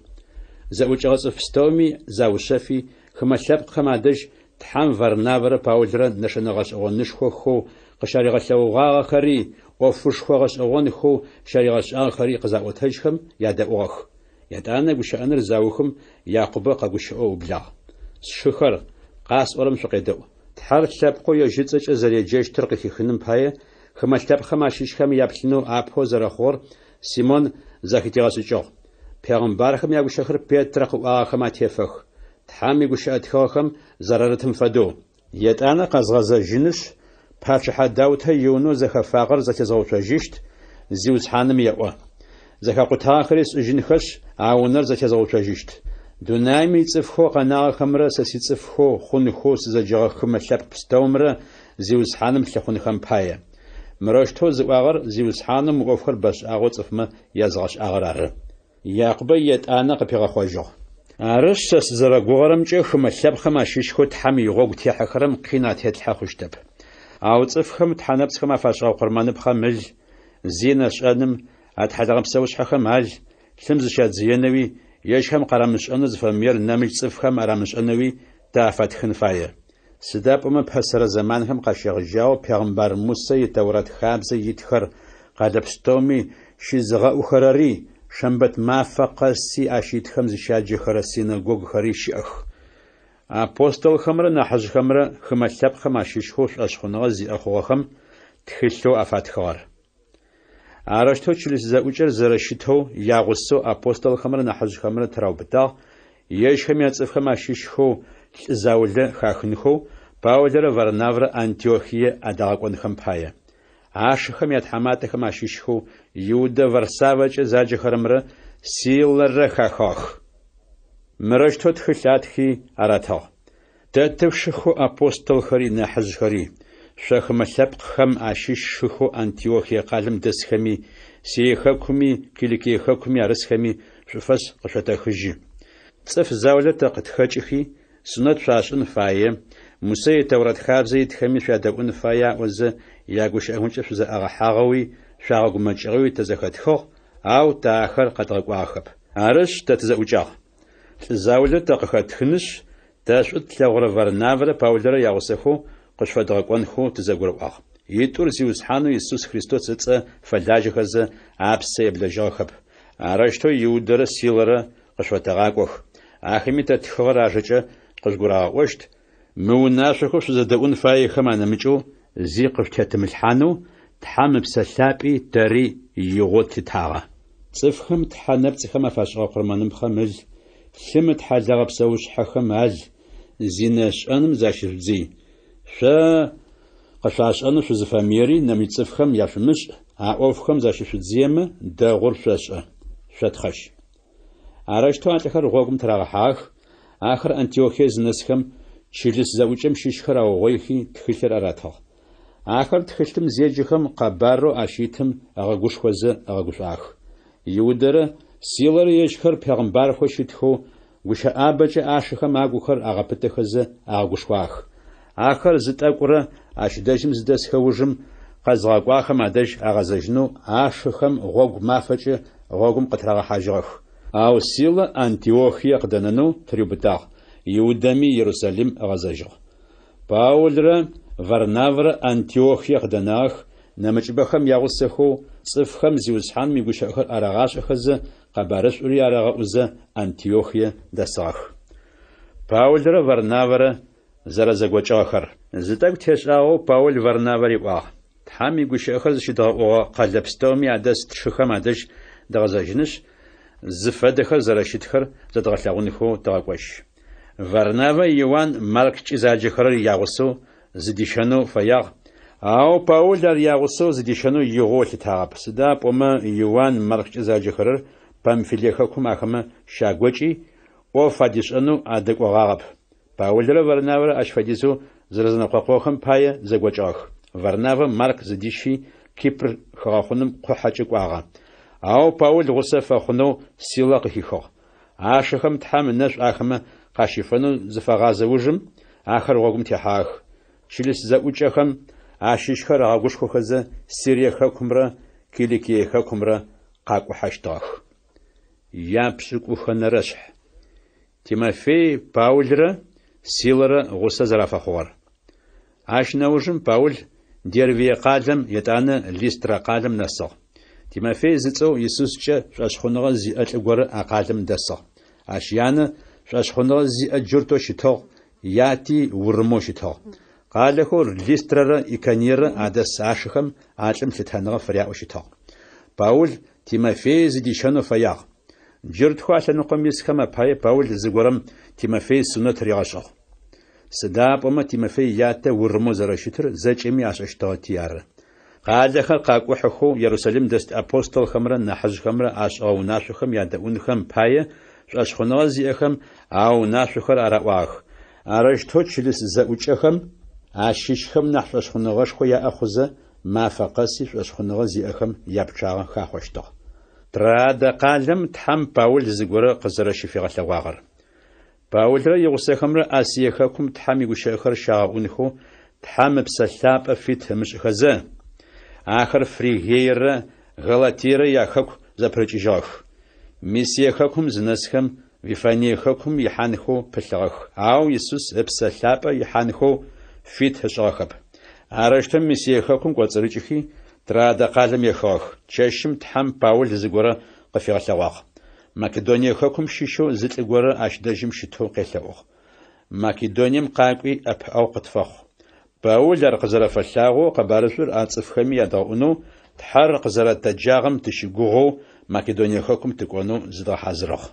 Зэӏукӏэгъэ цӏыф пстэуми заушъэфи, хымэ лъэпкъхэм адэжь Тхьэм Варнавэрэ Паулрэ нэшэнэ гъэшӏэгъонышхохэу къыщаригъэлъэгъугъагъэхэри, ӏофышхо гъэшӏэгъонхэу щаригъэшӏагъэхэри къызаӏотэжьхэм ядэӏугъэх. Етӏанэ гущыӏэныр заухым, Якъубэ къэгущыӏэу ыублагъ. Сшыхэр, къасӏорэм шъукъедэӏу. Тхьэр лъэпкъэу ежь ыцӏэкӏэ зэреджэщтыр къыхихыным пае, хымэ лъэпкъхэм ащыщхэм яплъынэу апэу зэрэхъугъэр Симон зэхытигъэшӏыкӏыгъ. Пегъымбархэм ягущыӏэхэр Петрэ къыӏуагъэхэм атефэх, Тхьэм игущыӏэ тхыгъэхэм зэрарытым фэдэу. Етӏанэ къэзгъэзэжьынышъ, пачъыхьэ Даутэ иунэу зэхэфагъэр зэтезгъэуцожьыщт, Зиусхьаным еӏо. Зэхэкъутагъэхэри сшӏыжьынхэшъ, а унэр зэтезгъэуцожьыщт. Дунаим ицӏыфхэу къэнагъэхэмрэ сэ сицӏыфхэу хъунхэу сызэджэгъэ хымэ лъэпкъ пстэумрэ Зиусхьаным лъыхъунхэм пае. Мырэущтэу зыӏуагъэр Зиусхьанэу мы ӏофхэр бэшӏагъэу цӏыфмэ языгъэшӏагъэр ары. Якъубэ етӏанэ къыпигъэхъожьыгъ. Арышъ, сэ сызэрэгугъэрэмкӏэ, хымэ лъэпкъхэм ащыщхэу Тхьэм игъогу техьэхэрэм къин атетлъхьэ хъущтэп. Ау цӏыфхэм тхьэнэпцӏхэм афашӏыгъэ къурмэныпхъэм ыл, зинэ шӏэным, атхьэлэгъэ псэушъхьэхэм ал, лъым зыщадзыенэуи, ежьхэм къарамышӏэнэу зыфэмыер нэмыкӏ цӏыфхэм арамышӏэнэуи тэ афэтхын фае. Сыда пӏомэ пэсэрэ зэманхэм къащегъэжьагъэу пегъымбар Мусэ и Тэурат хабзэ итхэр къэлэ пстэуми щызыгъэӏухэрэри, шэмбэт мафэ къэси ащ итхэм зыщяджэхэрэ синэгогухэри щыӏэх. Апостолхэмрэ нахьыжъхэмрэ хымэ лъэпкъхэм ащыщхэу шӏошъхъуныгъэ зиӏэ хъугъэхэм тхылъэу афатхыгъэр. Арэущтэу чылыс зэӏукӏэр зэрэщытэу ягъусэу апостолхэмрэ нахьыжъхэмрэ тыраубытагъ, ежьхэм яцӏыфхэм ащыщхэу лӏы заулэ хахынхэу Паулрэ Варнаврэ Антиохие адагъэкӏонхэм пае. Ашыхэм ятхьаматэхэм ащыщхэу Иудэ Варсавэкӏэ заджэхэрэмрэ Силэрэ хахыгъэх. Мырэущтэу тхылъ атхи аратыгъ. Тэ тышыхэу апостолхэри нахьыжъхэри, шъо хымэ лъэпкъхэм ащыщ шыхэу Антиохие къалэм дэсхэми, Сирие хэкуми, Киликие хэкуми арысхэми шӏуфэс къышъотэхыжьы. Цӏыф заулэ тэ къытхэкӏыхи, сунэт шъуашӏын фае, Мусэ и Тэурат хабзэ итхэми шъуядэӏун фае аӏозэ, ягущыӏэхэмкӏэ шъузэӏагъэхьагъэуи шъуагъэгумэкӏыгъэуи тэ зэхэтхыгъ, ау тэ ахэр къэдгъэкӏуагъэхэп. Арышъ, тэ тызэӏукӏагъ. Лӏы заулэ тэ къыхэтхынышъ, тэ шӏу тлъэгъурэ Варнавэрэ Паулрэ ягъусэхэу къышъуфэдгъэкӏонхэу тызэгурыӏуагъ. Итӏур Зиусхьанэу Исус Христос ыцӏэ фэлажьэхэзэ, апсэ еблэжьыгъэхэп. Арэущтэу Иудэрэ Силэрэ къышъуфэтэгъакӏох. Ахэми тэ ттхыгъэр ажэкӏэ къыжъугурагъэӏощт, мы унашъохэу шъузэдэӏун фаехэм анэмыкӏэу зи къышъутетымылъхьанэу Тхьэм Ыпсэ Лъапӏи тэри игъоу тлъытагъэ. Цӏыфхэм тхьэ нэпцӏхэм афашӏыгъэ къурмэныпхъэм ыл, лъым ытхьалэгъэ псэушъхьэхэм ал, зинэ шӏэным защыжъудзый. Шъо къышъуашӏэнэу шъузыфэмыери нэмыкӏ цӏыфхэм яшъумышӏ, а ӏофхэм защышъудзыемэ, дэгъур шъошӏэ. Шъотхъэжь. Арэущтэу а лӏыхэр гъогум тырагъэхьагъэх, ахэр Антиохие зынэсхэм, чылыс зэӏукӏэм щыщхэр аугъоихи, тхылъыр аратыгъ. Ахэр тхылъым зеджэхэм, къэбарэу ащ итым ыгъэгушхозэ ыгъэгушӏуагъэх. Иудэрэ Силэрэ ежьхэр пегъымбархэу щытхэу, гущыӏабэкӏэ ашыхэм агухэр агъэпытэхэзэ агъэгушхуагъэх. Ахэр зы тӏэкӏурэ ащ дэжьым зыдэсхэ ужым, къэзыгъэкӏуагъэхэм адэжь агъэзэжьынэу ашыхэм гъогу мафэкӏэ гъогум къытырагъэхьажьыгъэх. Ау Силэ Антиохие къыдэнэнэу тыриубытагъ, Иудэми Ерусалим ыгъэзэжьыгъ. Паулрэ Варнавэрэ Антиохие къыдэнагъэх, нэмыкӏыбэхэм ягъусэхэу, цӏыфхэм Зиусхьаным игущыӏэхэр арагъашӏэхэзэ, къэбарышӏури арагъэӏузэ Антиохие дэсыгъэх. Паулрэ Варнавэрэ зэрэзэгокӏыгъэхэр. Зы тӏэкӏу тешӏагъэу Паул Варнавэ риӏуагъ, Тхьэм игущыӏэхэр зыщыдгъэӏугъэ къэлэ пстэуми адэс тшыхэм адэжь дгъэзэжьынышъ, зыфэдэхэр зэрэщытхэр зэдгъэлъэгъунхэу тыгъэкӏожь. Варнавэ Иуан Марккӏи заджэхэрэр ягъусэу зыдищэнэу фэягъ, ау Паул ар ягъусэу зыдищэнэу игъоу ылъытагъэп, сыда пӏомэ Иуан Марккӏэ заджэхэрэр Памфилие хэкум ахэмэ щагокӏи, ӏоф адишӏэнэу адэкӏогъагъэп. Паулрэ Варнавэрэ ащ фэдизэу зэрэзэнэкъокъугъэхэм пае зэгокӏыгъэх. Варнавэ Марк зыдищи, Кипр хыгъэхъуным къухьэкӏэ кӏуагъэ. Ау Паул гъусэ фэхъунэу Силэ къыхихыгъ. Ашыхэм Тхьэм ынэшӏу ахэмэ къащифэнэу зыфагъазэ ужым, ахэр гъогум техьагъэх. Чылыс зэӏукӏэхэм ащыщхэр агъэгушхохэзэ Сирие хэкумрэ Киликие хэкумрэ къакӏухьэщтыгъэх. Япшӏыкӏухэнэрэшъхь. Тимофей Паулрэ Силэрэ гъусэ зэрафэхъугъэр. Ащ нэужым Паул Дервие къалэм, етӏанэ Листрэ къалэм нэсыгъ. Тимофей зыцӏэу Исускӏэ шӏошъхъуныгъэ зиӏэ лӏы горэ а къалэм дэсыгъ. Ащ янэ шӏошъхъуныгъэ зиӏэ джуртэу щытыгъ, яти урымэу щытыгъ. Къалэхэу Листрэрэ Икониерэ адэс ашыхэм а лӏым лъытэныгъэ фыряӏэу щытыгъ. Паул Тимофей зыдищэнэу фэягъ. Джуртхэу а лъэныкъом исхэм апае Паул зыгорэм Тимофей сунэт ригъэшӏыгъ. Сыда пӏомэ Тимофей ятэ урымэу зэрэщытыр зэкӏэми ашӏэщтыгъэти ары. Къалэхэр къакӏухьэхэу Ерусалим дэст апостолхэмрэ нахьыжъхэмрэ ашӏыгъэ унашъохэм ядэӏунхэм пае шӏошъхъуныгъэ зиӏэхэм а унашъохэр араӏуагъэх. Арэущтэу чылыс зэӏукӏэхэм ащыщхэм нахь шӏошъхъуныгъэшхо яӏэ хъузэ, мафэ къэси шӏошъхъуныгъэ зиӏэхэм япчъагъэ хахъощтыгъ. Троадэ къалэм Тхьэм Паул зыгорэ къызэрэщыфигъэлъэгъуагъэр. Паулрэ игъусэхэмрэ Асие хэкум Тхьэм игущыӏэхэр щагъэӏунхэу Тхьэм Ыпсэ Лъапӏэ фит ымышӏыхэзэ, ахэр Фригиерэ Галатиерэ яхэку зэпырыкӏыжьыгъэх. Мисие хэкум зынэсхэм, Вифание хэкум ихьанхэу пылъыгъэх, ау Исус Ыпсэ Лъапӏэ ихьанхэу фит ышӏыгъэхэп. Арэущтэу Мисие хэкум кӏоцӏырыкӏыхи, Троадэ къалэм ехыгъэх. Чэщым Тхьэм Паул зыгорэ къыфигъэлъэгъуагъ. Македоние хэкум щыщэу зы лӏы горэ ащ дэжьым щытэу къелъэӏугъ. Македонием къакӏуи, ӏэпыӏэгъу къытфэхъу. Паул ар къызэрэфэлъагъоу къэбарышӏур а цӏыфхэми ядгъэӏунэу, Тхьэр къызэрэтэджагъэм тыщыгугъэу Македоние хэкум тыкӏонэу зыдгъэхьазырыгъ.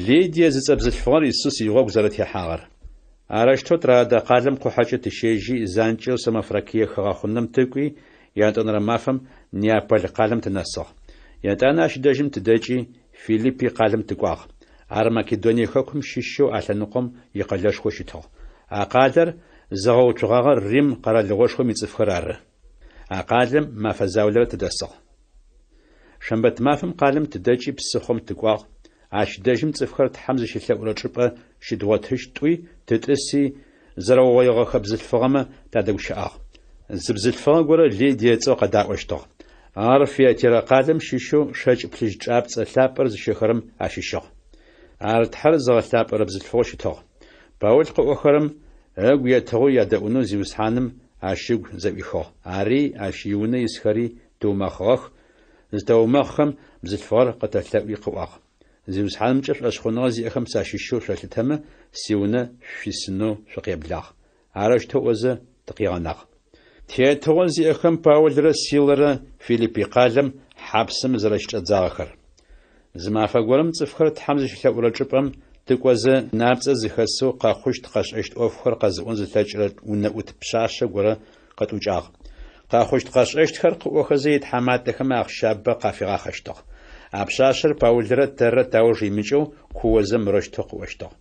Лидие зыцӏэ бзылъфыгъэр Исус игъогу зэрэтехьагъэр. Арэущтэу Троадэ къалэм къухьэкӏэ тыщежьи, занкӏэу Самофракие хыгъэхъунэм тыкӏуи, ятӏонэрэ мафэм Неаполь къалэм тынэсыгъ. Етӏанэ ащ дэжьым тыдэкӏи, Филиппи къалэм тыкӏуагъ. Ар Македоние хэкум щыщэу а лъэныкъом икъэлэшхоу щытыгъ. А къалэр зыгъэуцугъагъэр Рим къэралыгъошхом ицӏыфхэр ары. А къалэм мэфэ заулэрэ тыдэсыгъ. Шэмбэт мафэм къалэм тыдэкӏи псыхъом тыкӏуагъ, ащ дэжьым цӏыфхэр Тхьэм зыщылъэӏурэ чӏыпӏэ щыдгъотыщт тӏуи, тытӏыси, зэрэугъоигъэхэ бзылъфыгъэмэ тадэгущыӏагъ. Зы бзылъфыгъэ горэ Лидие ыцӏэу къэдаӏощтыгъ. Ар Фиатирэ къалэм щыщэу шэкӏ плъыжь чӏапцӏэ лъапӏэр зыщэхэрэм ащыщыгъ. Ар Тхьэр зыгъэлъапӏэрэ бзылъфыгъэу щытыгъ. Паул къыӏохэрэм ыгу етыгъэу ядэӏунэу Зиусхьаным ащ ыгу зэӏуихыгъ. Ари ащ иунэ исхэри тыумэхъыгъэх, зытэумэхъхэм бзылъфыгъэр къытэлъэӏуи къыӏуагъ. Зиусхьанымкӏэ шӏошъхъуныгъэ зиӏэхэм сащыщэу шъолъытэмэ, сиунэ шъуисынэу шъукъеблагъ. Арэущтэу ыӏозэ, тыкъигъэнагъ. Тетыгъо зиӏэхэм Паулрэ Силэрэ Филиппи къалэм хьапсым зэрэщычӏадзагъэхэр. Зы мафэ горэм цӏыфхэр Тхьэм зыщелъэӏурэ чӏыпӏэм тыкӏозэ, джынапцӏэ зыхэсэу къэхъущт-къэшӏэщт ӏофхэр къэзыӏон зылъэкӏырэ унэӏут пшъашъэ горэ къытӏукӏагъ. Къэхъущт-къэшӏэщтхэр къыӏохэзэ итхьаматэхэм ахъщабэ къафигъахъэщтыгъ. А пшъашъэр Паулрэ тэррэ тауж имыкӏэу куозэ мырэущтэу къыӏощтыгъ.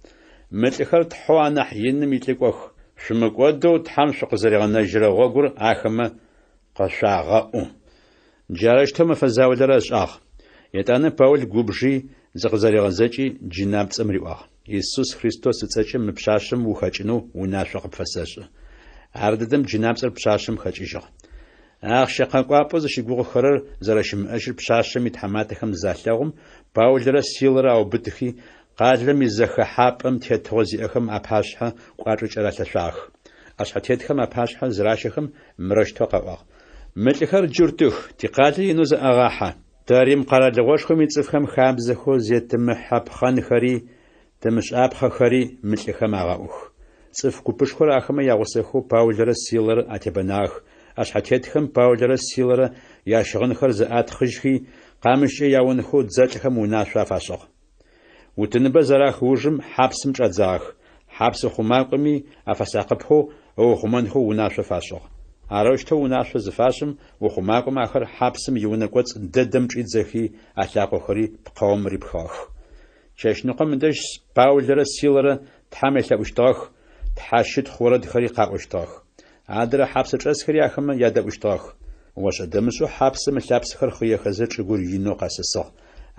Мы лӏыхэр Тхьэу анахь иным илӏыкӏох, шъумыкӏодэу Тхьэм шъукъызэригъэнэжьырэ гъогур ахэмэ къышъуагъэӏу. Джарэущтэу мэфэ заулэрэ ышӏагъ. Етӏанэ Паул губжи, зыкъызэригъэзэкӏи, джынапцӏэм риӏуагъ, Исус Христос ыцӏэкӏэ мы пшъашъэм ухэкӏынэу унашъо къыпфэсэшӏы. Ардэдэм джынапцӏэр пшъашъэм хэкӏыжьыгъ. Ахъщэ къэкӏуапӏэу зыщыгугъыхэрэр зэрэщымыӏэжьыр пшъашъэм итхьаматэхэм залъэгъум, Паулрэ Силэрэ аубытыхи, къалэм изэхэхьапӏэм тетыгъо зиӏэхэм апашъхьэ кӏуачӏэкӏэ ралъэшъуагъэх. ӏэшъхьэтетхэм апашъхьэ зыращэхэм, мырэущтэу къаӏуагъ, Мы лӏыхэр джуртых, тикъалэ инэу зэӏагъахьэ. Тэ Рим къэралыгъошхом ицӏыфхэм хабзэхэу зетымыхьэпхъэнхэри тымышӏапхъэхэри мы лӏыхэм агъэӏух. Цӏыф купышхор ахэмэ ягъусэхэу Паулрэ Силэрэ атебэнагъэх, ӏэшъхьэтетхэм Паулрэ Силэрэ ящыгъынхэр зэӏатхъыжьхи, къамыщкӏэ яонхэу дзэлӏхэм унашъо афашӏыгъ. Утыныбэ зэрах ужым хьапсым чӏадзагъэх, хьапс ухъумакӏоми афэсакъыпэу ыухъумэнхэу унашъо фашӏыгъ. Арэущтэу унашъо зыфашӏым, ухъумакӏом ахэр хьапсым иунэ кӏоцӏ дэдэм чӏидзэхи, алъакъохэри пкъэум рипхыгъэх. Чэщныкъом ыдэжь Паулрэ Силэрэ Тхьэм елъэӏущтыгъэх, тхьэщытхъу орэдхэри къаӏощтыгъэх. Адрэ хьапсычӏэсхэри ахэмэ ядэӏущтыгъэх. Ошӏэ-дэмышӏэу хьапсым ылъапсэхэр хъыехэзэ чӏыгур инэу къэсысыгъ.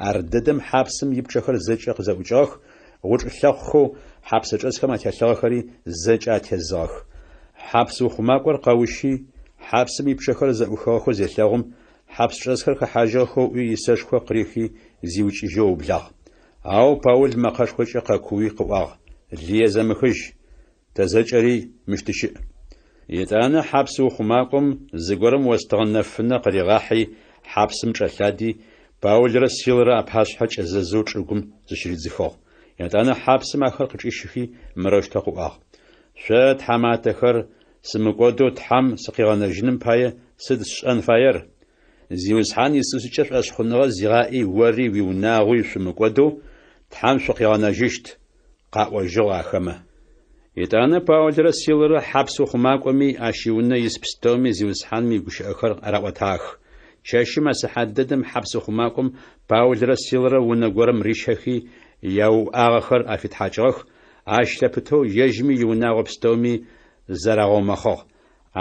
Ардэдэм хьапсым ипчъэхэр зэкӏэ къызэӏукӏыгъэх, гъучӏ лъэхъухэу хьапсычӏэсхэм ателъыгъэхэри зэкӏэ атезыгъэх. Хьапс ухъумакӏор къэущи, хьапсым ипчъэхэр зэӏухыгъэхэу зелъэгъум, хьапсчӏэсхэр хэхьажьыгъэхэу ыӏуи исэшхо къырихи зиукӏыжьэу ыублагъ. Ау Паул мэкъэшхокӏэ къэкууи къыӏуагъ, Лые зэмыхыжь! Тэ зэкӏэри мыщ тыщыӏ. Етӏанэ хьапс ухъумакӏом зыгорэм остыгъэ нэфынэ къыригъахьи, хьапсым чӏэлъади, Паулрэ Силэрэ апашъхьэ кӏэзэзэу чӏыгум зыщыридзыхыгъ. Етӏанэ хьапсым ахэр къычӏищыхи, мырэущтэу къыӏуагъ, Шъо, тхьаматэхэр, сымыкӏодэу Тхьэм сыкъигъэнэжьыным пае сыд сшӏэн фаер? Зиусхьан Исускӏэ шӏошъхъуныгъэ зигъаӏи ори уиунагъуи шъумыкӏодэу Тхьэм шъукъигъэнэжьыщт, къаӏожьыгъ ахэмэ. Етӏанэ Паулрэ Силэрэ хьапс ухъумакӏоми ащ иунэ ис пстэуми Зиусхьаным игущыӏэхэр араӏотагъэх. Чэщым а сыхьат дэдэм хьапс ухъумакӏом Паулрэ Силэрэ унэ горэм рищэхи, яуӏагъэхэр афитхьакӏыгъэх, ащ лъэпытэу ежьми иунагъо пстэуми зарагъэумэхъыгъ.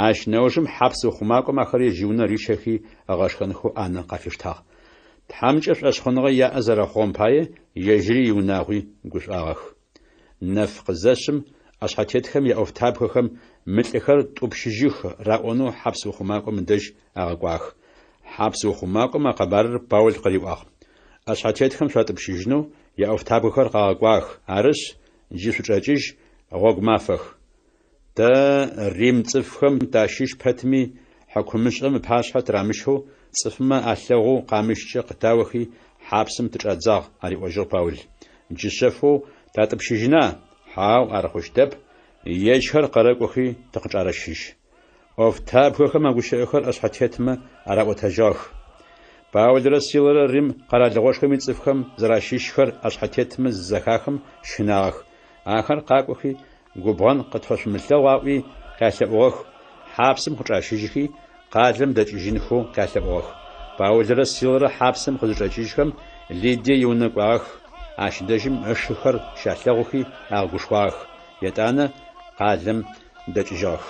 Ащ нэужым хьапс ухъумакӏом ахэр ежь иунэ рищэхи ыгъэшхэнхэу ӏанэ къафиштагъ. Тхьэмкӏэ шӏошъхъуныгъэ яӏэ зэрэхъугъэм пае ежьыри иунагъуи гушӏуагъэх. Нэф къызэшъым, ӏэшъхьэтетхэм яӏофтабгэхэм мы лӏыхэр тӏупщыжьых раӏонэу хьапс ухъумакӏом ыдэжь агъэкӏуагъэх. Хьапс ухъумакӏом а къэбарыр Паул къыриӏуагъ. ӏэшъхьэтетхэм шъуатӏупщыжьынэу яӏофтабгэхэр къагъэкӏуагъэх, арышъ, джы шъучӏэкӏыжь, гъогу мафэх. Тэ, рим цӏыфхэм тащыщ пэтми, хьыкумышӏэм ыпашъхьэ тырамыщэу, цӏыфмэ алъэгъоу къамыщкӏэ къытаохи, хьапсым тычӏадзагъ, ариӏожьыгъ Паул. Джы шъэфэу татӏупщыжьына? Хьау, ар хъущтэп, ежьхэр къэрэкӏохи тыкъычӏарэщыжь. ӏофтабгэхэм а гущыӏэхэр ӏэшъхьэтетмэ араӏотэжьыгъэх. Паулрэ Силэрэ Рим къэралыгъошхом ицӏыфхэм зэращыщхэр ӏэшъхьэтетмэ зызэхахым щынагъэх. Ахэр къакӏохи, губгъэн къытфэшъумылъэгъу аӏуи къялъэӏугъэх, хьапсым къычӏащыжьхи, къалэм дэкӏыжьынхэу къялъэӏугъэх. Паулрэ Силэрэ хьапсым къызычӏэкӏыжьхэм, Лидие иунэ кӏуагъэх, ащ дэжьым ышыхэр щалъэгъухи агъэгушхуагъэх, етӏанэ къалэм дэкӏыжьыгъэх.